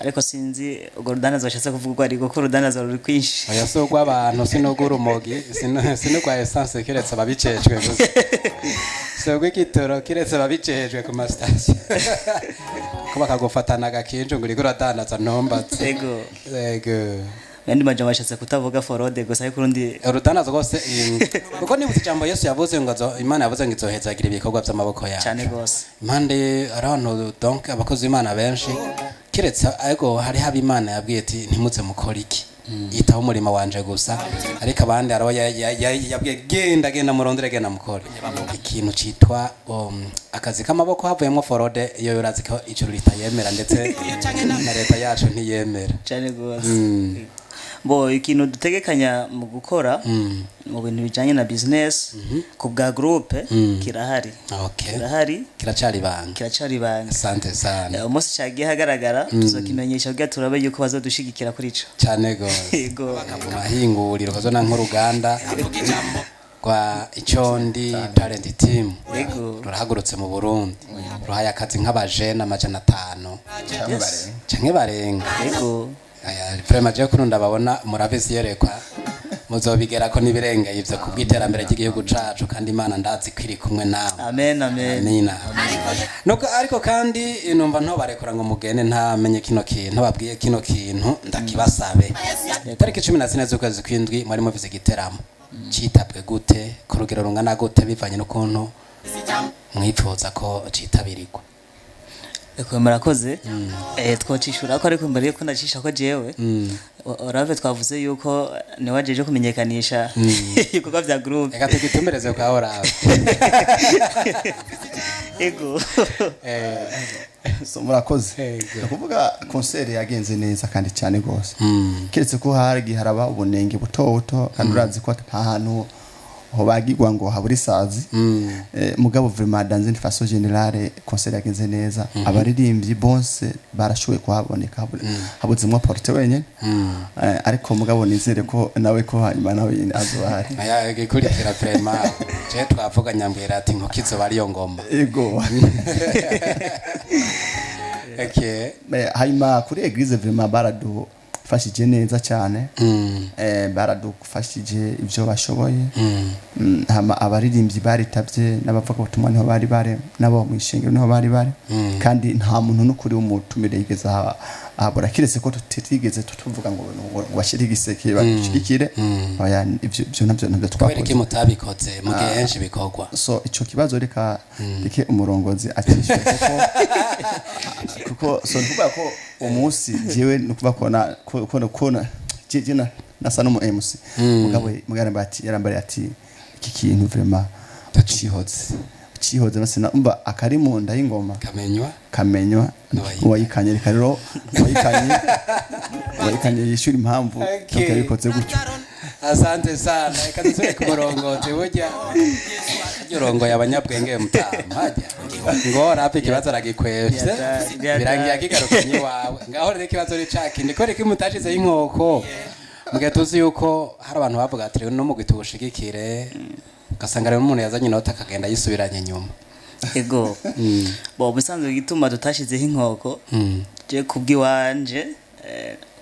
[SPEAKER 2] ariko sinzi urwo rudandazwa ashatse kuvuga urwo ariko, ko urudandazwa ruri kwinshi.
[SPEAKER 1] Oya, si urw'abantu, si n'urw'urumogi, si n'urwa essence, kiretse ababicejwe gusa. Si urw'igitoro, kiretse ababicejwe ku masitasiyo, ko bakagufatana agakinju ngo uriko uradandaza ntumbatse.
[SPEAKER 2] Yego.
[SPEAKER 1] Yego.
[SPEAKER 2] Yandi majambo ashatse kutavuga forode gusa, ariko urundi
[SPEAKER 1] Urudandaza rwose, kuko nibutse ijambo Yesu yavuze ngo Imana yavuze ngo izohezagira ibikorwa by'amaboko yacu.
[SPEAKER 2] Cyane rwose.
[SPEAKER 1] Impande hari abantu, donc abakozi b'Imana benshi, kiretse ariko hariho ab'Imana yabwiye ati ntimuze mukore iki, yitaho umurimo wanje gusa. Ariko abandi hariho yabwiye genda, genda murondere, genda mukore ikintu citwa akazi k'amaboko. Havuyemo forode, iyo urazi ko ijuru ritayemera, ndetse na leta yacu ntiyemera.
[SPEAKER 2] Cyane rwose. Bo ikintu dutegekanya mu gukora mu bintu bijanye na business ku bwa groupe kirahari. Kirahari.
[SPEAKER 1] Kiracari ibanga.
[SPEAKER 2] Kiracari ibanga.
[SPEAKER 1] Asante sana.
[SPEAKER 2] Umunsi cagiye hagaragara tuzokimenyesha kugira turabe yuko bazodushigikira kuri ico.
[SPEAKER 1] Cyane gose.
[SPEAKER 2] Yego.
[SPEAKER 1] Amahinguriro kazona nk'uruganda rwa Icondi Talent Team rurahagurutse mu Burundi, ruhaye akazi nk'abajene 500
[SPEAKER 3] cyangwa barenga.
[SPEAKER 1] Canke barenga.
[SPEAKER 2] Yego.
[SPEAKER 1] Aya, vraiment je kuno ndababona murabizi, yerekwa muzobigerako n'ibirengeye ivyo kubw'iterambere ry'igihugu cacu, kandi Imana ndazi ko iri kumwe nawe.
[SPEAKER 2] Amen, amen.
[SPEAKER 1] Amina. Nuko ariko kandi numva ntobarekura ngo mugende ntamenye kino kintu, babwiye kino kintu ndakibasabe. Tariki 14 z'ukwezi kw'indwi mwari muvize igiteramo, citabwe gute, ku rugero rungana gute, bivanye n'ukuntu Mwipfuza ko citabirirwa.
[SPEAKER 2] Eko, murakoze. Twocishura ko, ariko mbere yuko ndacisha ko jewe, Orave twavuze yuko niwe ajeje kumenyekanisha ibikorwa vya groupe.
[SPEAKER 1] Reka tugitumireze kwa Orave.
[SPEAKER 2] Ego.
[SPEAKER 3] So, murakoze.
[SPEAKER 1] Yego.
[SPEAKER 3] Ni ukuvuga concert yagenze neza kandi cyane rwose, keretse ko hagiye haraba ubunenge buto buto, kandi urazi ko nta hantu hobagirwa ngo habura isazi. Mugabo vraiment, dans une façon générale, concert yagenze neza. Abaririmbyi bose barashoboye kuhaboneka, habuzemwo Porte wenyene. Ariko mugabo nizere ko nawe ko hanyuma nawe nyene azoba ahari.
[SPEAKER 1] Aya igikurikira, vraiment je twavuganye ambwira ati nkoko izoba ariyo ngoma.
[SPEAKER 3] Ego.
[SPEAKER 1] Okay.
[SPEAKER 3] Hanyuma kuri église, vraiment baradufashije neza cyane. Baradufashije ibyo bashoboye. Hama abaririmbyi baritabye, n'abavuga ubutumwa niho bari bari, n'abo mu ishengero niho bari bari, kandi nta muntu n'ukuri w'umutumire yigeze ahabura, kiretse ko tutigeze tutuvuga ngo bashyire igiseke badushigikire. Oya, ibyo nabyo
[SPEAKER 1] Kubera
[SPEAKER 3] twakoze.
[SPEAKER 1] iki mutabikoze mu gihe henshi bikorwa?
[SPEAKER 3] So ico kibazo reka reke umurongozi atishyure, kuko so nukuvuga ko umunsi jewe nukuvuga ko na ko ko ko na je na nasa n'umu MC, mugabo mugabo yarambariye ati iki kintu vraiment ucihoze, ucihoze basi umva akari mu nda y'ingoma
[SPEAKER 1] kamenywa
[SPEAKER 3] kamenywa
[SPEAKER 1] n'uwayikanye.
[SPEAKER 3] Uwayikanye, reka rero uwayikanye yishyura impamvu yabikoze gutyo.
[SPEAKER 1] Asante sana. Reka dusubire ku murongozi. Burya urongoye abanyabwenge mutama hajya ngo rape ikibazo aragikwevye. Birangiye akigarukanye iwawe. Ngaho rero ikibazo ni cakindi: kubera ko mutashizeho inkoko mugihe tuzi yuko hari abantu bavuga ati rero no mugwi tuwushigikire, ugasanga rero umuntu yazanye inoti akagenda yisubiranye inyuma?
[SPEAKER 2] Ego, bo ubusanzwe igituma tutashizeho inkoko, je kubw'iwanje,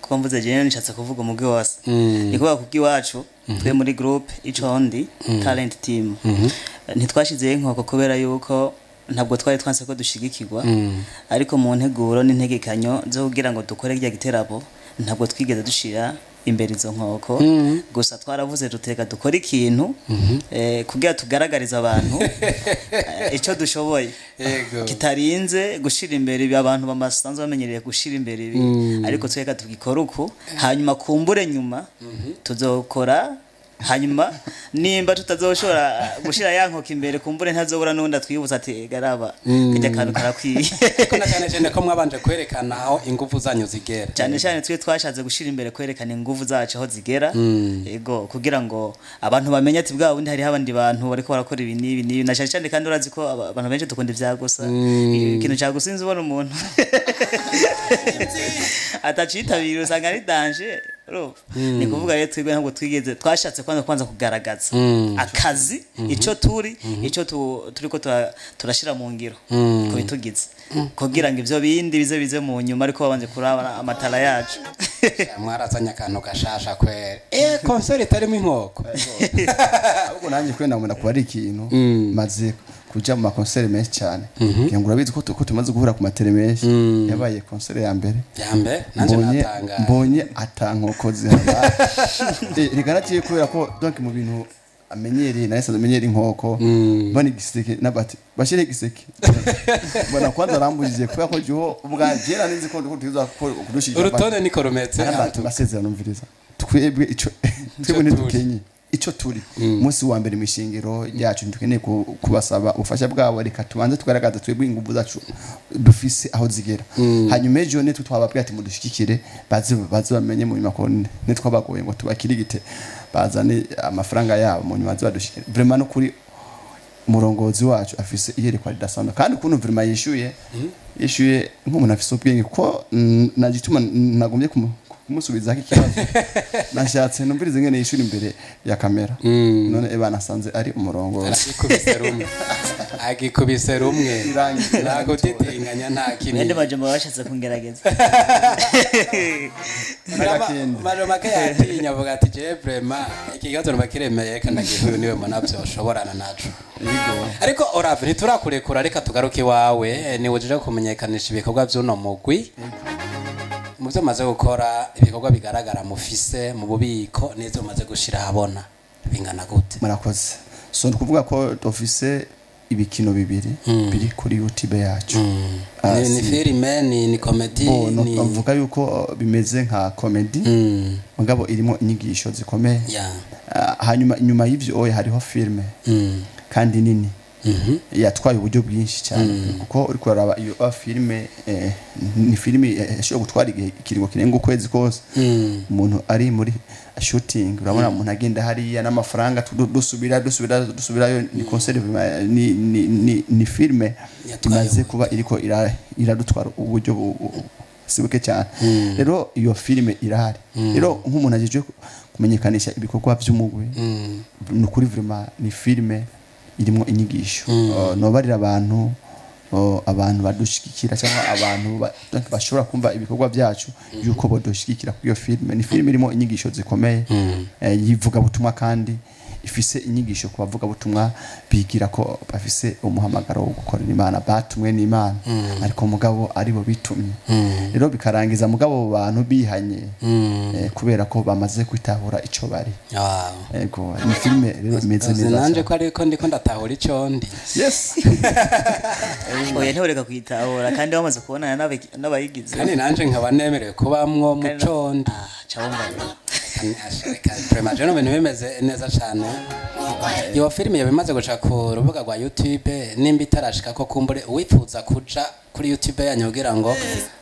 [SPEAKER 2] kuko mvuze jewe nishatse kuvuga umugwi wose, ni kuvuga kubw'iwacu twe muri groupe Icondi Talent Team, ntitwashizeho inkoko kubera yuko ntabwo twari twanse ko dushigikirwa, ariko mu nteguro n'integekanyo zo kugira ngo dukore rya giterabo ntabwo twigeze dushira imbere izo nkoko. Gusa twaravuze tuteka dukore ikintu kugira tugaragarize abantu ico dushoboye kitarinze gushira imbere ibi abantu bamasanzwe bamenyereye gushira imbere ibi, ariko tweka tugikora uku, hanyuma kumbure nyuma tuzokora, hanyuma nimba tutazoshobora gushira ya nkoko imbere, kumbure ntazobura n'undi atwibutsa ati garaba kajya kantu karakwiye.
[SPEAKER 1] Ariko na cyane cyane ko mwabanje kwerekana aho ingufu zanyu zigera.
[SPEAKER 2] Cyane cyane twe twashatse gushira imbere kwerekana ingufu zacu aho zigera, yego, kugira ngo abantu bamenye ati bwa bundi hariho abandi bantu bariko barakora ibi n'ibi n'ibi. Na cyane cyane kandi urazi ko abantu benshi dukunda ivya gusa, ikintu ca gusa inzu ubona umuntu atacitabira usanga ari danger. Urumva, ni kuvuga rero twebwe ntabwo twigeze, twashatse kwanza kugaragaza akazi, ico turi, ico turiko turashira mu ngiro ku bitugize, kugira ngo ivyo bindi bize mu nyuma, ariko babanje kuraba amatara yacu.
[SPEAKER 1] Mwarazanye akantu gashasha kwere, concert itarimo inkoko.
[SPEAKER 3] Ahubwo nanjye kwenda mbona kuba ari ikintu maze kuja mu ma concert menshi cyane, kugira ngo urabizi ko tumaze guhura ku matere menshi, yabaye concert ya mbere
[SPEAKER 1] Ya mbere nanje
[SPEAKER 3] mbonye
[SPEAKER 1] natangaye.
[SPEAKER 3] Mbonye ata nkoko zihabaye. Reka naciye kubera ko donc mu bintu amenyereye nawe sanzwe amenyereye inkoko, mbona igiseke nabati bashire igiseke, mbona kwanza arambujije kubera ko jiho ubwanje nari nzi ko tuza kudushikira.
[SPEAKER 1] Urutonde niko rumeze.
[SPEAKER 3] Arambati masezerano, mviriza, twebwe ico twebwe
[SPEAKER 1] turi.
[SPEAKER 3] Ntidukenye ico turi umunsi wa mbere mu ishengero ryacu, ntidukeneye kubasaba ubufasha bwabo. Reka tubanze tugaragaza twebwe ingufu zacu dufise aho zigera, hanyuma ejo nitwe twababwira ati mudushigikire, baze bamenye mu nyuma ko nitwabagoye ngo tubakirigite bazane amafaranga yabo, mu nyuma baze badushikire. Vraiment no kuri umurongozi wacu afise iyerekwa ridasanzwe, kandi ukuntu vraiment yishuye nk'umuntu afise ubwenge, kuko nagituma nagombye kumusubizaho ikibazo, nashatse numvirize ngene yishura imbere ya kamera. None eba nasanze ari umurongozi.
[SPEAKER 1] Agikubise rumwe, agikubise rumwe.
[SPEAKER 3] Irangiye.
[SPEAKER 1] Nta gutitinganya, nta
[SPEAKER 2] Mwende
[SPEAKER 1] kinini.
[SPEAKER 2] majambo bashatse kungerageza.
[SPEAKER 3] N'agakende.
[SPEAKER 1] Majo make yatinya avuga ati je vraiment iki kibazo numva kiremeye, reka ndagihuye niwe mbona vyoshoborana naco. Ariko Orave, ntiturakurekura, reka tugaruke iwawe. Ni ujije kumenyekanisha ibikorwa vy'uno mugwi. Mu byo mumaze gukora, ibikorwa bigaragara mufise mu bubiko n'ivyo mumaze gushira ahabona bingana gute?
[SPEAKER 3] Murakoze. So ni ukuvuga ko dufise ibikino bibiri biri kuri YouTube yacu. Ah,
[SPEAKER 1] Ni filime, ni komedi?
[SPEAKER 3] Bo,
[SPEAKER 1] Ni
[SPEAKER 3] novuga yuko bimeze nka komedi, mugabo irimo inyigisho zikomeye. Ah, hanyuma inyuma y'ivyo oya hariho filime kandi nini yatwaye uburyo bwinshi cyane, kuko uri kuraraba iyo filime, ni filime yashobora gutwara igihe ikiringo kirenga ukwezi kose umuntu ari muri shooting. Urabona umuntu agenda hariya n'amafaranga, dusubira dusubira dusubirayo. Ni concert, ni filime
[SPEAKER 1] Yatwaye
[SPEAKER 3] imaze kuba iriko iradutwara uburyo si buke cyane. Rero iyo filime irahari. Rero nk'umuntu ajeje kumenyekanisha ibikorwa by'umugwi, ni ukuri vraiment ni filime irimo inyigisho. Nobarira abantu, abantu badushigikira cyangwa abantu donc bashobora kumva ibikorwa byacu yuko bodushigikira kuri iyo filime. Ni filime irimo inyigisho zikomeye, yivugabutumwa, kandi ifise inyigisho ku bavugabutumwa bigira ko bafise umuhamagaro wo gukorera Imana, batumwe n'Imana, ariko mugabo aribo bitumye. Rero bikarangiza mugabo abo bantu bihanye, kubera ko bamaze kwitahura ico bari. Ego, ni filime rero imeze
[SPEAKER 1] Uzi
[SPEAKER 3] neza
[SPEAKER 1] nanje
[SPEAKER 3] cyane.
[SPEAKER 1] ko ariko ndiko ndatahura ico ndi.
[SPEAKER 3] Yes.
[SPEAKER 2] Oya, ntiworeka kuyitahura kandi wamaze kubonana n'abayigize.
[SPEAKER 1] Kandi nanje nkaba nemerewe kubamwo
[SPEAKER 2] Kandi
[SPEAKER 1] muco ndi.
[SPEAKER 2] Ah, ca wumva rero.
[SPEAKER 1] Vraiment rero ibintu bimeze neza cyane. Iyo filime yaba imaze guca ku rubuga rwa YouTube. Nimba itarashika ko, kumbure uwifuza kuja kuri YouTube yanyu kugira ngo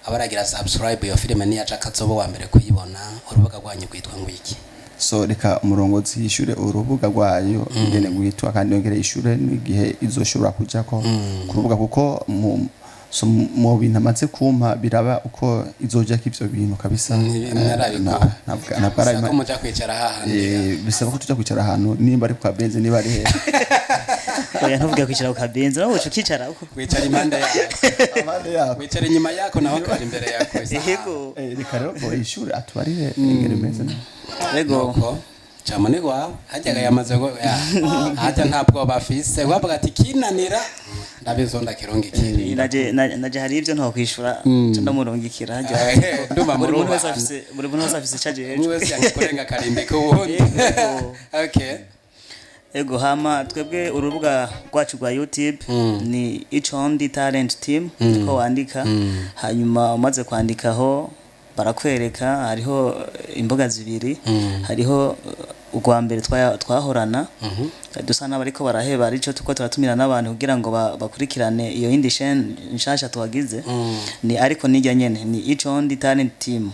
[SPEAKER 1] abaragira subscribe, iyo filime niyaca akazoba wa mbere kuyibona, urubuga rwanyu rwitwa ngo iki?
[SPEAKER 3] So reka umurongozi yishure urubuga rwayo ingene rwitwa, kandi yongere yishure n'igihe izoshobora kujako ku rubuga, kuko so mu bintu amaze kumpa biraba uko izojako ivyo bintu kabisa.
[SPEAKER 1] Ntarabikora.
[SPEAKER 3] Ntabwo
[SPEAKER 1] Bisaba
[SPEAKER 3] arabima.
[SPEAKER 1] ko muja kwicara hahandi.
[SPEAKER 3] Bisaba ko tuja kwicara ahantu, nimba ari kwa Benze, niba ari hehe.
[SPEAKER 2] Oya, ntuvuge kwicara ku kabenzi, nawe uca ukicarako.
[SPEAKER 1] Wicara impande yako.
[SPEAKER 3] Impande yako.
[SPEAKER 1] Wicara inyuma yako, naho akaja imbere yako.
[SPEAKER 2] Yego.
[SPEAKER 3] Reka rero ngo yishure atubarire ingene imeze.
[SPEAKER 2] Yego.
[SPEAKER 1] Nuko jamani wawe hajyaga yamaze ngo hajya ntabwo bafise wavuga ati kinanira ndabizonda kirunga ikiri.
[SPEAKER 2] Naje hari ibyo ntokwishura, nca ndamurungikira hajya.
[SPEAKER 1] Ndumva
[SPEAKER 2] Buri muntu wese
[SPEAKER 1] murubana.
[SPEAKER 2] afise, buri muntu wese afise ico ajejwe.
[SPEAKER 1] Umwe wese yanga kurenga karimbi k'uwundi.
[SPEAKER 2] Yego.
[SPEAKER 1] Okay.
[SPEAKER 2] Ego, hama twebwe urubuga rwacu rwa YouTube ni Icondi Talent Team, niko wandika. Hanyuma umaze kwandikaho barakwereka hariho imbuga zibiri. Hariho urwa mbere twahorana dusa n'abariko baraheba, arico tuko turatumira n'abantu kugira ngo bakurikirane iyo yindi chaîne nshasha twagize. Ni ariko nijya nyene ni Icondi Talent Team.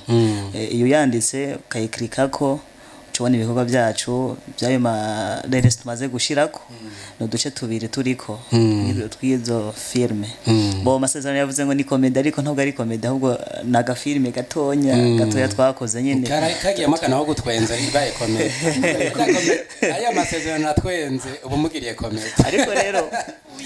[SPEAKER 2] Iyo yanditse ukayiklikako tubona ibikorwa byacu by'ayo mareresi tumaze gushirako. Ni uduce tubiri turiko tw'izo filime. Bo amasezerano yavuze ngo ni komedi, ariko ntabwo ari komedi, ahubwo ni agafilime gatonya gatoya twakoze nyine.
[SPEAKER 1] Kagiyemo akantu ko gutwenza ibaye komedi. Aya masezerano natwenze ubu mugiriye komedi.
[SPEAKER 2] Ariko rero,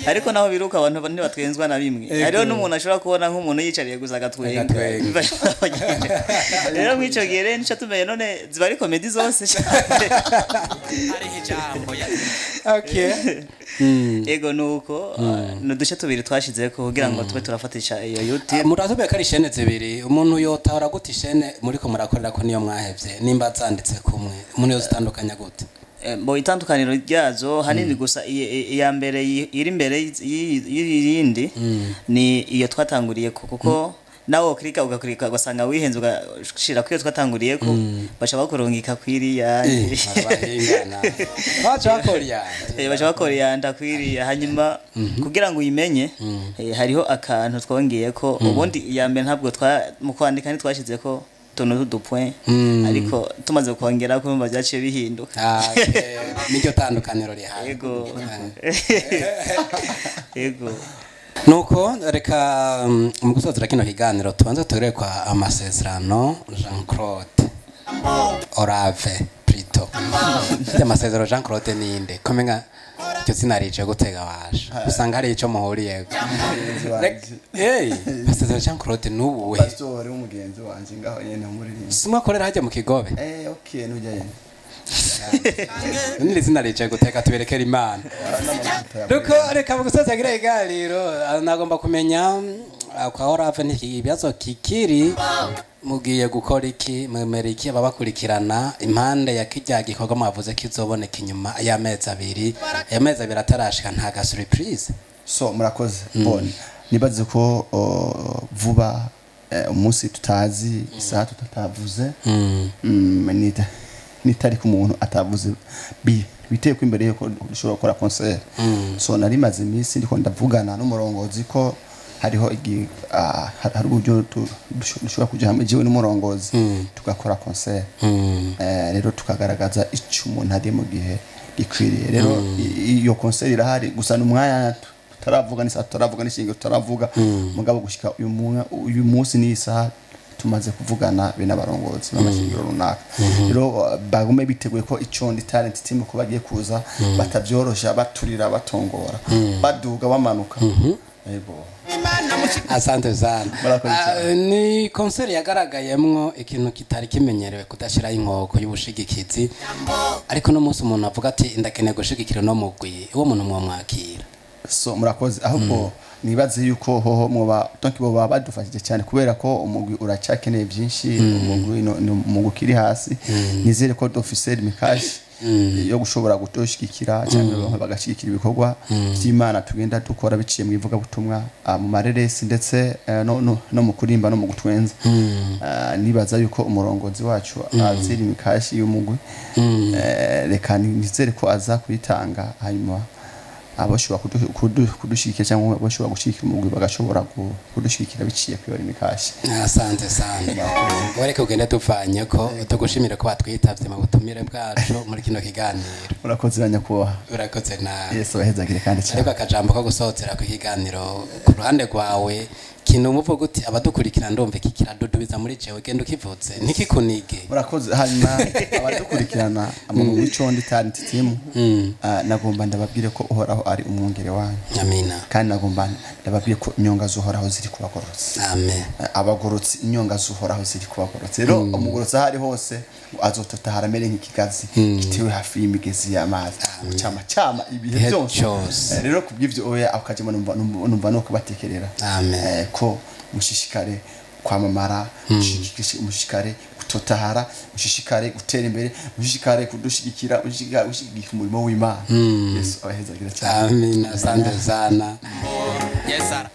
[SPEAKER 2] ariko naho biruka abantu ntibatwenzwa na bimwe. Hariho n'umuntu ashobora kubona nk'umuntu yicariye gusa agatwenga.
[SPEAKER 1] Agatwenga.
[SPEAKER 2] Rero mw'ico gihe rero nico tumenye none ziba ari komedi zose.
[SPEAKER 7] Hariho ijambo ya
[SPEAKER 1] Okay.
[SPEAKER 2] Ego, nuko ni uduce tubiri twashizeko kugira ngo tube turafatisha iyo YouTube.
[SPEAKER 1] Muratubwiye ko ari ishene zibiri. Umuntu yotahora gute ishene muriko murakorera ko niyo mwahevye nimba zanditse kumwe? Umuntu yozitandukanya gute?
[SPEAKER 2] Bo itandukaniro ryazo hanini gusa iya mbere iri imbere y'iyindi ni iyo twatanguriye ko, kuko nawe uklika ugaklika ugasanga wihenze ugashira kwiyo twatanguriye ko, baca bakurungika kwiriya.
[SPEAKER 1] Barahingana baca bakora.
[SPEAKER 2] Baca bakoriyanda kwiriya. Hanyuma kugira ngo uyimenye, hariho akantu twongeye ko. Ubundi iya mbere ntabwo twa mu kwandika ntitwashize ko utuntu tw'udupoint, ariko tumaze kongera ko urumva byaciye bihinduka.
[SPEAKER 1] Ah, okay. Niryo tandukaniro rihari.
[SPEAKER 2] Yego.
[SPEAKER 1] Nuko reka mu gusozera kino kiganiro tubanze tugere kwa amasezerano Jean Claude Orave Prito. Ufite amasezerano Jean Claude ninde komenga icyo zina rije gutega washa usanga hari ico muhuriyeko? Hey, amasezerano Jean Claude nubuwe?
[SPEAKER 3] Pastor w'umugenzi wanje ngaho nyene umuririmba.
[SPEAKER 1] Simwe akorera hajya mu Kigobe?
[SPEAKER 3] Okay, nujya nyene.
[SPEAKER 1] Niri zina ricaye guteka tuberekera Imana. Ruko reka mu gusoza kiriya kiganiro nagomba kumenya kwa Orave ni ibibazo kikiri mugiye gukora iki, mwemera iki ababakurikirana impande ya kijya gikorwa mwavuze kizoboneka inyuma y'amezi 2, ayo mezi 2 atarashika nta ga surprise.
[SPEAKER 3] So murakoze. Bon, nibaze ko vuba umunsi tutazi, isaha tutatavuze, nitari ku muntu atavuze biteye ko imbere yuko dushobora gukora concert. So nari maze iminsi ndiko ndavugana n'umurongozi ko hariho hari uburyo dushobora kuja hamwe jewe n'umurongozi tugakora concert. Rero tukagaragaza icyo umuntu ari mu gihe gikwiriye. Rero iyo concert irahari, gusa ni umwanya tutaravuga, n'isaha tutaravuga, n'ishinga tutaravuga. Mugabo gushika uyu munsi n'isaha tumaze kuvugana be n'abarongozi b'amashingiro runaka. Rero bagume biteguye ko Icondi Talent Team ko bagiye kuza batavyorosha, baturira, batongora, baduga, bamanuka. Yego.
[SPEAKER 1] Asante sana.
[SPEAKER 3] Murakoze cyane.
[SPEAKER 1] Ni concert yagaragayemwo ikintu kitari kimenyerewe, kudashiraho inkoko y'ubushigikizi, ariko no munsi umuntu avuga ati ndakeneye gushigikira no mugwi, uwo muntu mwamwakira?
[SPEAKER 3] So murakoze. Ahubwo nibaze yuko hoho mwoba, donc boba badufashije cyane, kubera ko umugwi uracyakeneye byinshi. Umugwi ni umugwi ukiri hasi. Nizere ko dufise mikashi yo gushobora gutoshigikira cyangwa bagashyigikira ibikorwa by'Imana tugenda dukora biciye mu ivugabutumwa, mu mareresi, ndetse no mu kurimba no mu gutwenza. Nibaza yuko umurongozi wacu azira imikashi y'umugwi. Reka nizere ko aza kuyitanga, hanyuma abashobora kudushyigikira cyangwa abashobora gushyigikira umugwi bagashobora kudushyigikira biciye kuyora imikashi.
[SPEAKER 1] Asante sana. Wereke ugende tupfanye ko tugushimire ko watwitavye mu butumire bwacu muri kino kiganiro.
[SPEAKER 3] Murakoze nyakubahwa.
[SPEAKER 1] Urakoze nawe.
[SPEAKER 3] Yesu abahezagire kandi cyane.
[SPEAKER 1] Ariko akajambo ko gusohotera ku kiganiro ku ruhande rwawe, kintu umuvuga uti abadukurikira ndumva iki kiradudubiza muri jewe, genda ukivuze ntikikunige.
[SPEAKER 3] Murakoze. Hanyuma abadukurikirana mu w'icondi Talent Team, nagomba ndababwire ko Uhoraho ari umwungere wanyu.
[SPEAKER 1] Amina.
[SPEAKER 3] Kandi nagomba ndababwire ko inyonga z'Uhoraho ziri ku bagororotsi.
[SPEAKER 1] Amen.
[SPEAKER 3] Abagororotsi, inyonga z'Uhoraho ziri ku bagororotsi. Rero umugororotsi aho ari hose azototahara amere nk'ikigazi gitewe hafi y'imigezi y'amazi, cyama cyama ibihe
[SPEAKER 1] Ibihe
[SPEAKER 3] byose.
[SPEAKER 1] byose.
[SPEAKER 3] Rero kubw'ivyo oya akajemo numva no kubatekerera.
[SPEAKER 1] Amen.
[SPEAKER 3] Ko mushishikare kwamamara, mushishikare gutotahara, mushishikare gutera imbere, mushishikare kudushigikira, mushishikare gushyigikira umurimo w'Imana. Yesu abahezagira cyane.
[SPEAKER 1] Amina, asante sana.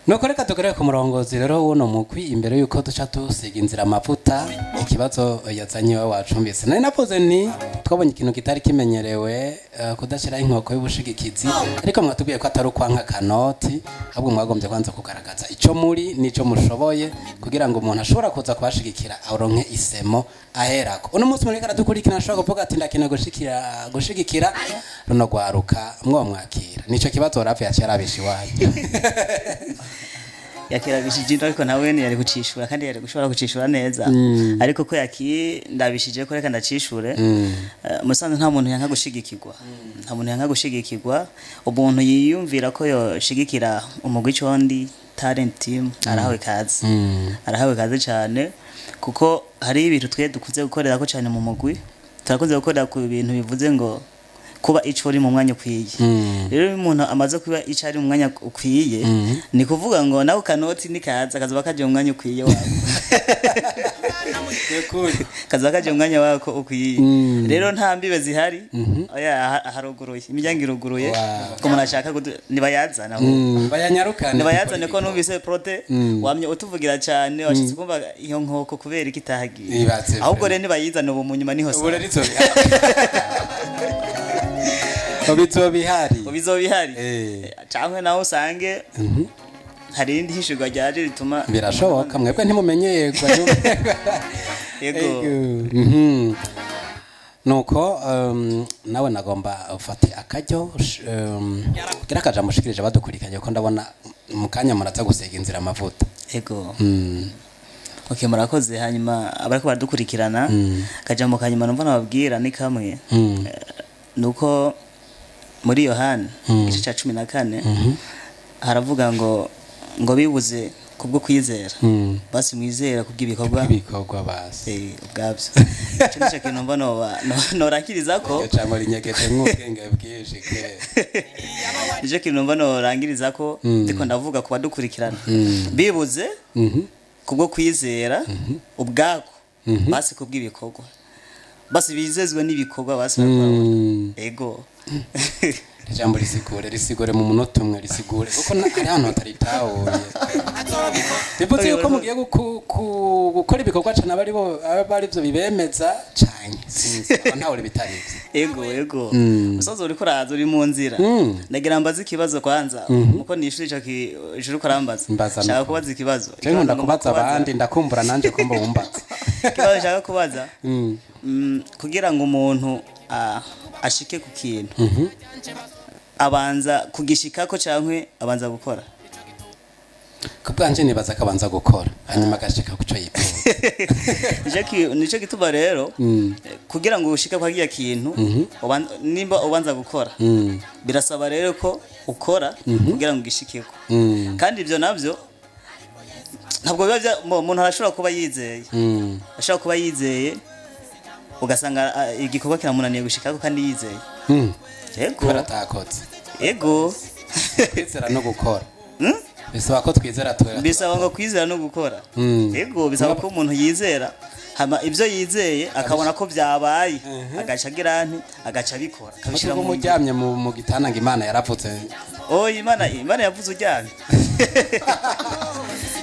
[SPEAKER 1] Nuko reka tugerere ku murongozi rero w'uno mugwi imbere yuko duca dusiga inzira amavuta. Ikibazo yazanye iwe wacumbitse, nari navuze nti twabonye ikintu kitari kimenyerewe, kudashyiraho inkoko y'ubushigikizi, ariko mwatubwiye ko atari ukwanka kanoti, ahubwo mwagombye kwanza kugaragaza ico muri n'ico mushoboye kugira ngo umuntu ashobora kuza kubashigikira aronke isemo aherako. Uno munsi muriko aradukurikirana ashobora kuvuga ati ndakeneye gushigikira runo rwaruka, mwomwakira? Nico kibazo Rafi yaciye arabisha iwanyu.
[SPEAKER 2] Yakirabishije ino, ariko nawe yari gucishura kandi yari gushobora gucishura neza, ariko ko yakindabishije ko reka ndacishure. Musanze nta muntu yanka gushigikirwa, nta muntu yanka gushigikirwa. Umuntu yiyumvira ko yoshigikira umugwi Condi Talent Team arahawe kaze, arahawe kaze cyane, kuko hari ibintu twe dukunze gukorera ko cyane mu mugwi. Turakunze gukorera ku bintu bivuze ngo kuba ico uri mu mwanya ukwiye. Rero iyo umuntu amaze kuba ico ari mu mwanya ukwiye, ni kuvuga ngo nawe kanoti nikaza kazoba kaje mu mwanya ukwiye wako, kazoba kaje mu mwanya wako ukwiye. Rero nta mbibe zihari, oya, haruguruye, imiryango iruguruye.
[SPEAKER 1] Wow.
[SPEAKER 2] Ko umuntu ashaka nibayazana ahubwo.
[SPEAKER 1] Bayanyarukane.
[SPEAKER 2] Nibayazane, ko numvise prote wamye utuvugira cyane, washitse kumva iyo nkoko kubera iki itahagiye.
[SPEAKER 1] Ibatse
[SPEAKER 2] Ahubwo
[SPEAKER 1] pe.
[SPEAKER 2] rero nibayizane ubu mu nyuma niho
[SPEAKER 1] Ubu
[SPEAKER 2] sawa.
[SPEAKER 1] rero izo bihari.
[SPEAKER 2] Ubu bizoba bihari. Canke nawe usange hari irindi hishurwa ryaje rituma
[SPEAKER 1] Birashoboka, mwebwe ntimumenye yego.
[SPEAKER 2] Yego.
[SPEAKER 1] Nuko nawe nagomba ufate akaryo kugira akajambo ushikirije abadukurikiranye, kuko ndabona mu kanya muraza gusiga inzira amavuta.
[SPEAKER 2] Yego. Okay, murakoze. Hanyuma abariko baradukurikirana, akajambo kanyuma numva nababwira ni kamwe. Nuko muri Yohana igice ca 14 haravuga ngo bibuze Kubwo kwizera. Basi mwizera kubw'ibikorwa.
[SPEAKER 1] Ibikorwa basi.
[SPEAKER 2] Ubwabyo ico nico kintu mba norakiriza ko.
[SPEAKER 1] Iryo jambo rinyegeje nk'ubwenge bwinshi ke.
[SPEAKER 2] Nicyo kintu mba norangiriza ko ndiko ndavuga ku badukurikirana bibuze kubwo kwizera ubwako, basi kubw'ibikorwa, basi bizezwe n'ibikorwa basi bakora. Ego.
[SPEAKER 1] Ijambo risigure, risigure mu munota umwe, risigure kuko hari ahantu hataritahuye. Bivuze yuko mugiye gukora ibikorwa cane aba aribo aba arivyo bibemeza cane, sinzi aba ntawe bitari ivyo.
[SPEAKER 2] Ego, usoza uriko uraza uri mu nzira. Ndagira mbaze ikibazo kwanza muko nishuri ico ijuru kurambaza.
[SPEAKER 1] Mbaza.
[SPEAKER 2] Nshaka
[SPEAKER 1] Nuko.
[SPEAKER 2] kubaza ikibazo.
[SPEAKER 1] Je nkunda
[SPEAKER 2] Ikibazo
[SPEAKER 1] kubaza
[SPEAKER 2] ngomba
[SPEAKER 1] abandi, ndakumbura nanje kumba wumbaza.
[SPEAKER 2] Ikibazo nshaka kubaza, kugira ngo umuntu ashike ku kintu, abanza kugishikako canke abanza gukora?
[SPEAKER 1] Ku bwanje nibaza ko abanza gukora, hanyuma agashika kuco yifuza.
[SPEAKER 2] Nico gituma rero, kugira ngo ushike kwa kiya kintu, nimba ubanza gukora, birasaba rero ko ukora kugira ngo ugishikeko. Kandi ibyo navyo ntabwo biba umuntu arashobora kuba yizeye, ashobora kuba yizeye, ugasanga igikorwa kiramunaniye gushikako kandi yizeye. Yego.
[SPEAKER 1] Kubera atakoze.
[SPEAKER 2] Ego.
[SPEAKER 1] Kwizera no gukora bisaba ko twizera twera.
[SPEAKER 2] Bisaba ngo kwizera no gukora. Yego, bisaba ko umuntu yizera, hama ibyo yizeye akabona ko byabaye, agaca agira nti agaca abikora, akabishyira
[SPEAKER 1] Mutugo
[SPEAKER 2] mu ngiro.
[SPEAKER 1] muryamye mu gitanda ngo Imana yaravutse.
[SPEAKER 2] Oya, Imana yavuze uryamye?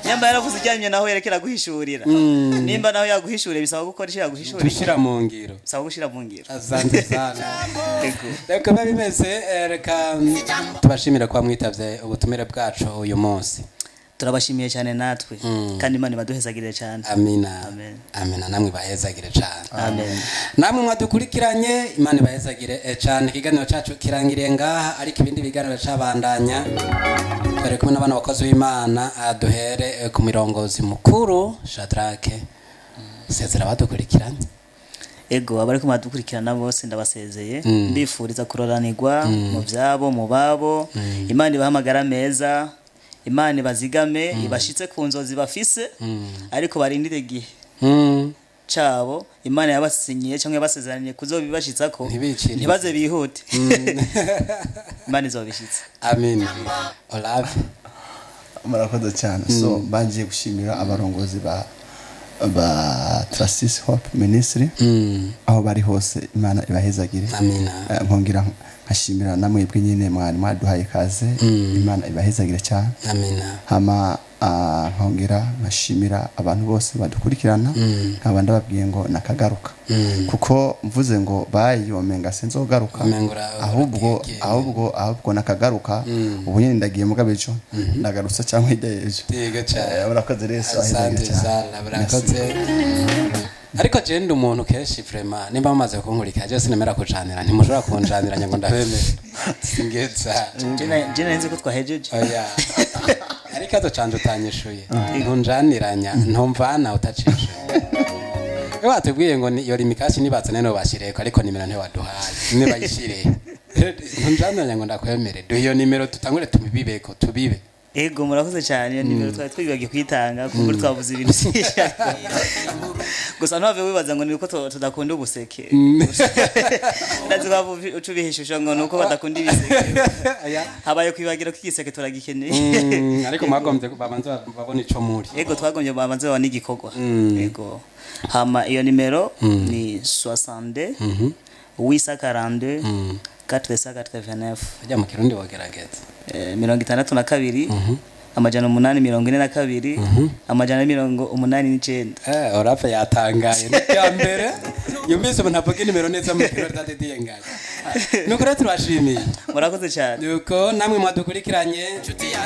[SPEAKER 2] Nyamba yaravuze uryamye, naho yerekera guhishurira. Nimba naho yaguhishuriye, bisaba gukora icyo yaguhishuriye.
[SPEAKER 1] Gushyira mu ngiro.
[SPEAKER 2] Bisaba gushyira mu ngiro.
[SPEAKER 1] Asante sana.
[SPEAKER 2] Yego.
[SPEAKER 1] Reka biba bimeze, reka tubashimire kuba mwitavye ubutumire bwacu uyu munsi.
[SPEAKER 2] Turabashimiye cyane natwe, kandi Imana ibaduhezagirire cyane.
[SPEAKER 1] Amina.
[SPEAKER 2] Amen.
[SPEAKER 1] Amina, namwe ibahezagire cane.
[SPEAKER 2] Amen.
[SPEAKER 1] Namwe mwadukurikiranye, Imana ibahezagire cane. Ikiganiro cacu kirangiriye ngaha, ariko ibindi biganiro cabandanya. Twari kumwe n'abana bakozi b'Imana. Duhere ku mirongozi mukuru Shadrake, sezera badukurikiranye.
[SPEAKER 2] Ego, abari badukurikirana bose ndabasezeye, mbifuriza kuroranirwa mu byabo, mu babo. Imana ibahamagara meza, Imana ibazigame, ibashitse ku nzozi bafise, ariko barindire igihe cabo Imana yabasinyiye cyangwa yabasezeraniye kuzobibashitsako.
[SPEAKER 1] Ntibicire.
[SPEAKER 2] Ntibaze bihute, Imana izobishitse.
[SPEAKER 1] Amina. Olave.
[SPEAKER 3] Murakoze cyane. So bagiye gushimira abarongozi ba Tracis Hope Ministry aho bari hose, Imana ibahezagire.
[SPEAKER 1] Amina.
[SPEAKER 3] Nkongera nkashimira namwebwe nyine mwari mwaduhaye ikaze, Imana ibahezagire cyane.
[SPEAKER 1] Amina.
[SPEAKER 3] Hama nkongera nkashimira abantu bose badukurikirana, nkaba ndababwiye ngo nakagaruka, kuko mvuze ngo bayi womenga sinzogaruka.
[SPEAKER 1] Umenga
[SPEAKER 3] ahubwo
[SPEAKER 1] uragiye.
[SPEAKER 3] Ahubwo nakagaruka. Ubu nyine ndagiye mugabo ejo ndagarutse cyangwa hirya y'ejo.
[SPEAKER 1] Yego cyane.
[SPEAKER 3] Murakoze rero,
[SPEAKER 1] Asante
[SPEAKER 3] ahezagire cyane.
[SPEAKER 1] sana, murakoze. Ariko je ndi umuntu kenshi vraiment, nimba mumaze kunkurikira, je sinemera kujanira, ntimushobora kunjaniranya ngo ndabemere, singeza.
[SPEAKER 2] Je nari nzi ko twahejeje.
[SPEAKER 1] Oya, ariko azo canje utanyishuye, ntunjaniranya, ntumvana utacishuye. Iyo watubwiye ngo iyo rimikashi nibatse nene bashireko, ariko nimero ntiwaduhaye, nibayishire. Ntunjaniranya ngo ndakwemere, duhe iyo nimero tutangure tubibeko, tubibe.
[SPEAKER 2] Ego, murakoze cyane. Iyo nimero twari twibagiye kuyitanga kuko twavuze ibintu byinshi. Gusa ntuhave wibaza ngo ni uko tudakunda ubuseke. Ndazi waba uca ubihishusha ngo ni uko badakunda ibiseke. Habaye kwibagira ko igiseke turagikeneye.
[SPEAKER 1] Ariko mwagombye babanza babona ico muri.
[SPEAKER 2] Ego, twagombye babanze babone igikorwa. Ego, hama iyo nimero ni 62 842 489.
[SPEAKER 1] Ajya mu Kirundi wogerageza.
[SPEAKER 2] 62 842 489.
[SPEAKER 1] Orape yatangaye, ni bya mbere yumvise umuntu avuga inimero neza mu Kirundi atadidiye ngaye. Nuko rero turashimiye.
[SPEAKER 2] Murakoze cyane.
[SPEAKER 1] Nuko namwe mwadukurikiranye,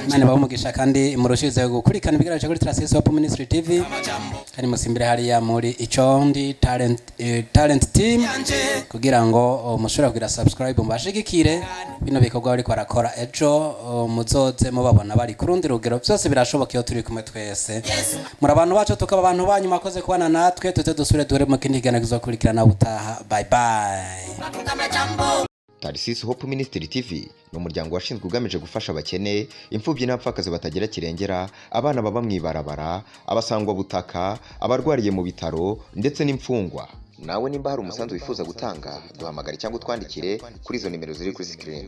[SPEAKER 1] Imana ibahe umugisha, kandi murushize gukurikirana ibiganiro kuri Tracis Hope Ministry TV, kandi musimbire hariya muri Icondi Talent, Talent Team, kugira ngo mushobore kugira subscribe, mubashigikire bino bikorwa bariko barakora. Ejo muzoze mubabona bari ku rundi rugero. Byose birashoboka iyo turi kumwe twese. Muri abantu bacu, tukaba abantu banyu. Mwakoze kubana natwe. Tuze dusubire duhure mu kindi kiganiro kizokurikirana ubutaha. Bye bye.
[SPEAKER 4] Tarisisi Hope Ministry TV ni umuryango washinzwe ugamije gufasha abakene, imfubyi n'abapfakazi batagira kirengera, abana baba mu ibarabara, abasangwabutaka, abarwariye mu bitaro ndetse n'imfungwa. Nawe nimba hari umusanzu wifuza gutanga, duhamagare cyangwa utwandikire kuri izo nimero ziri kuri screen.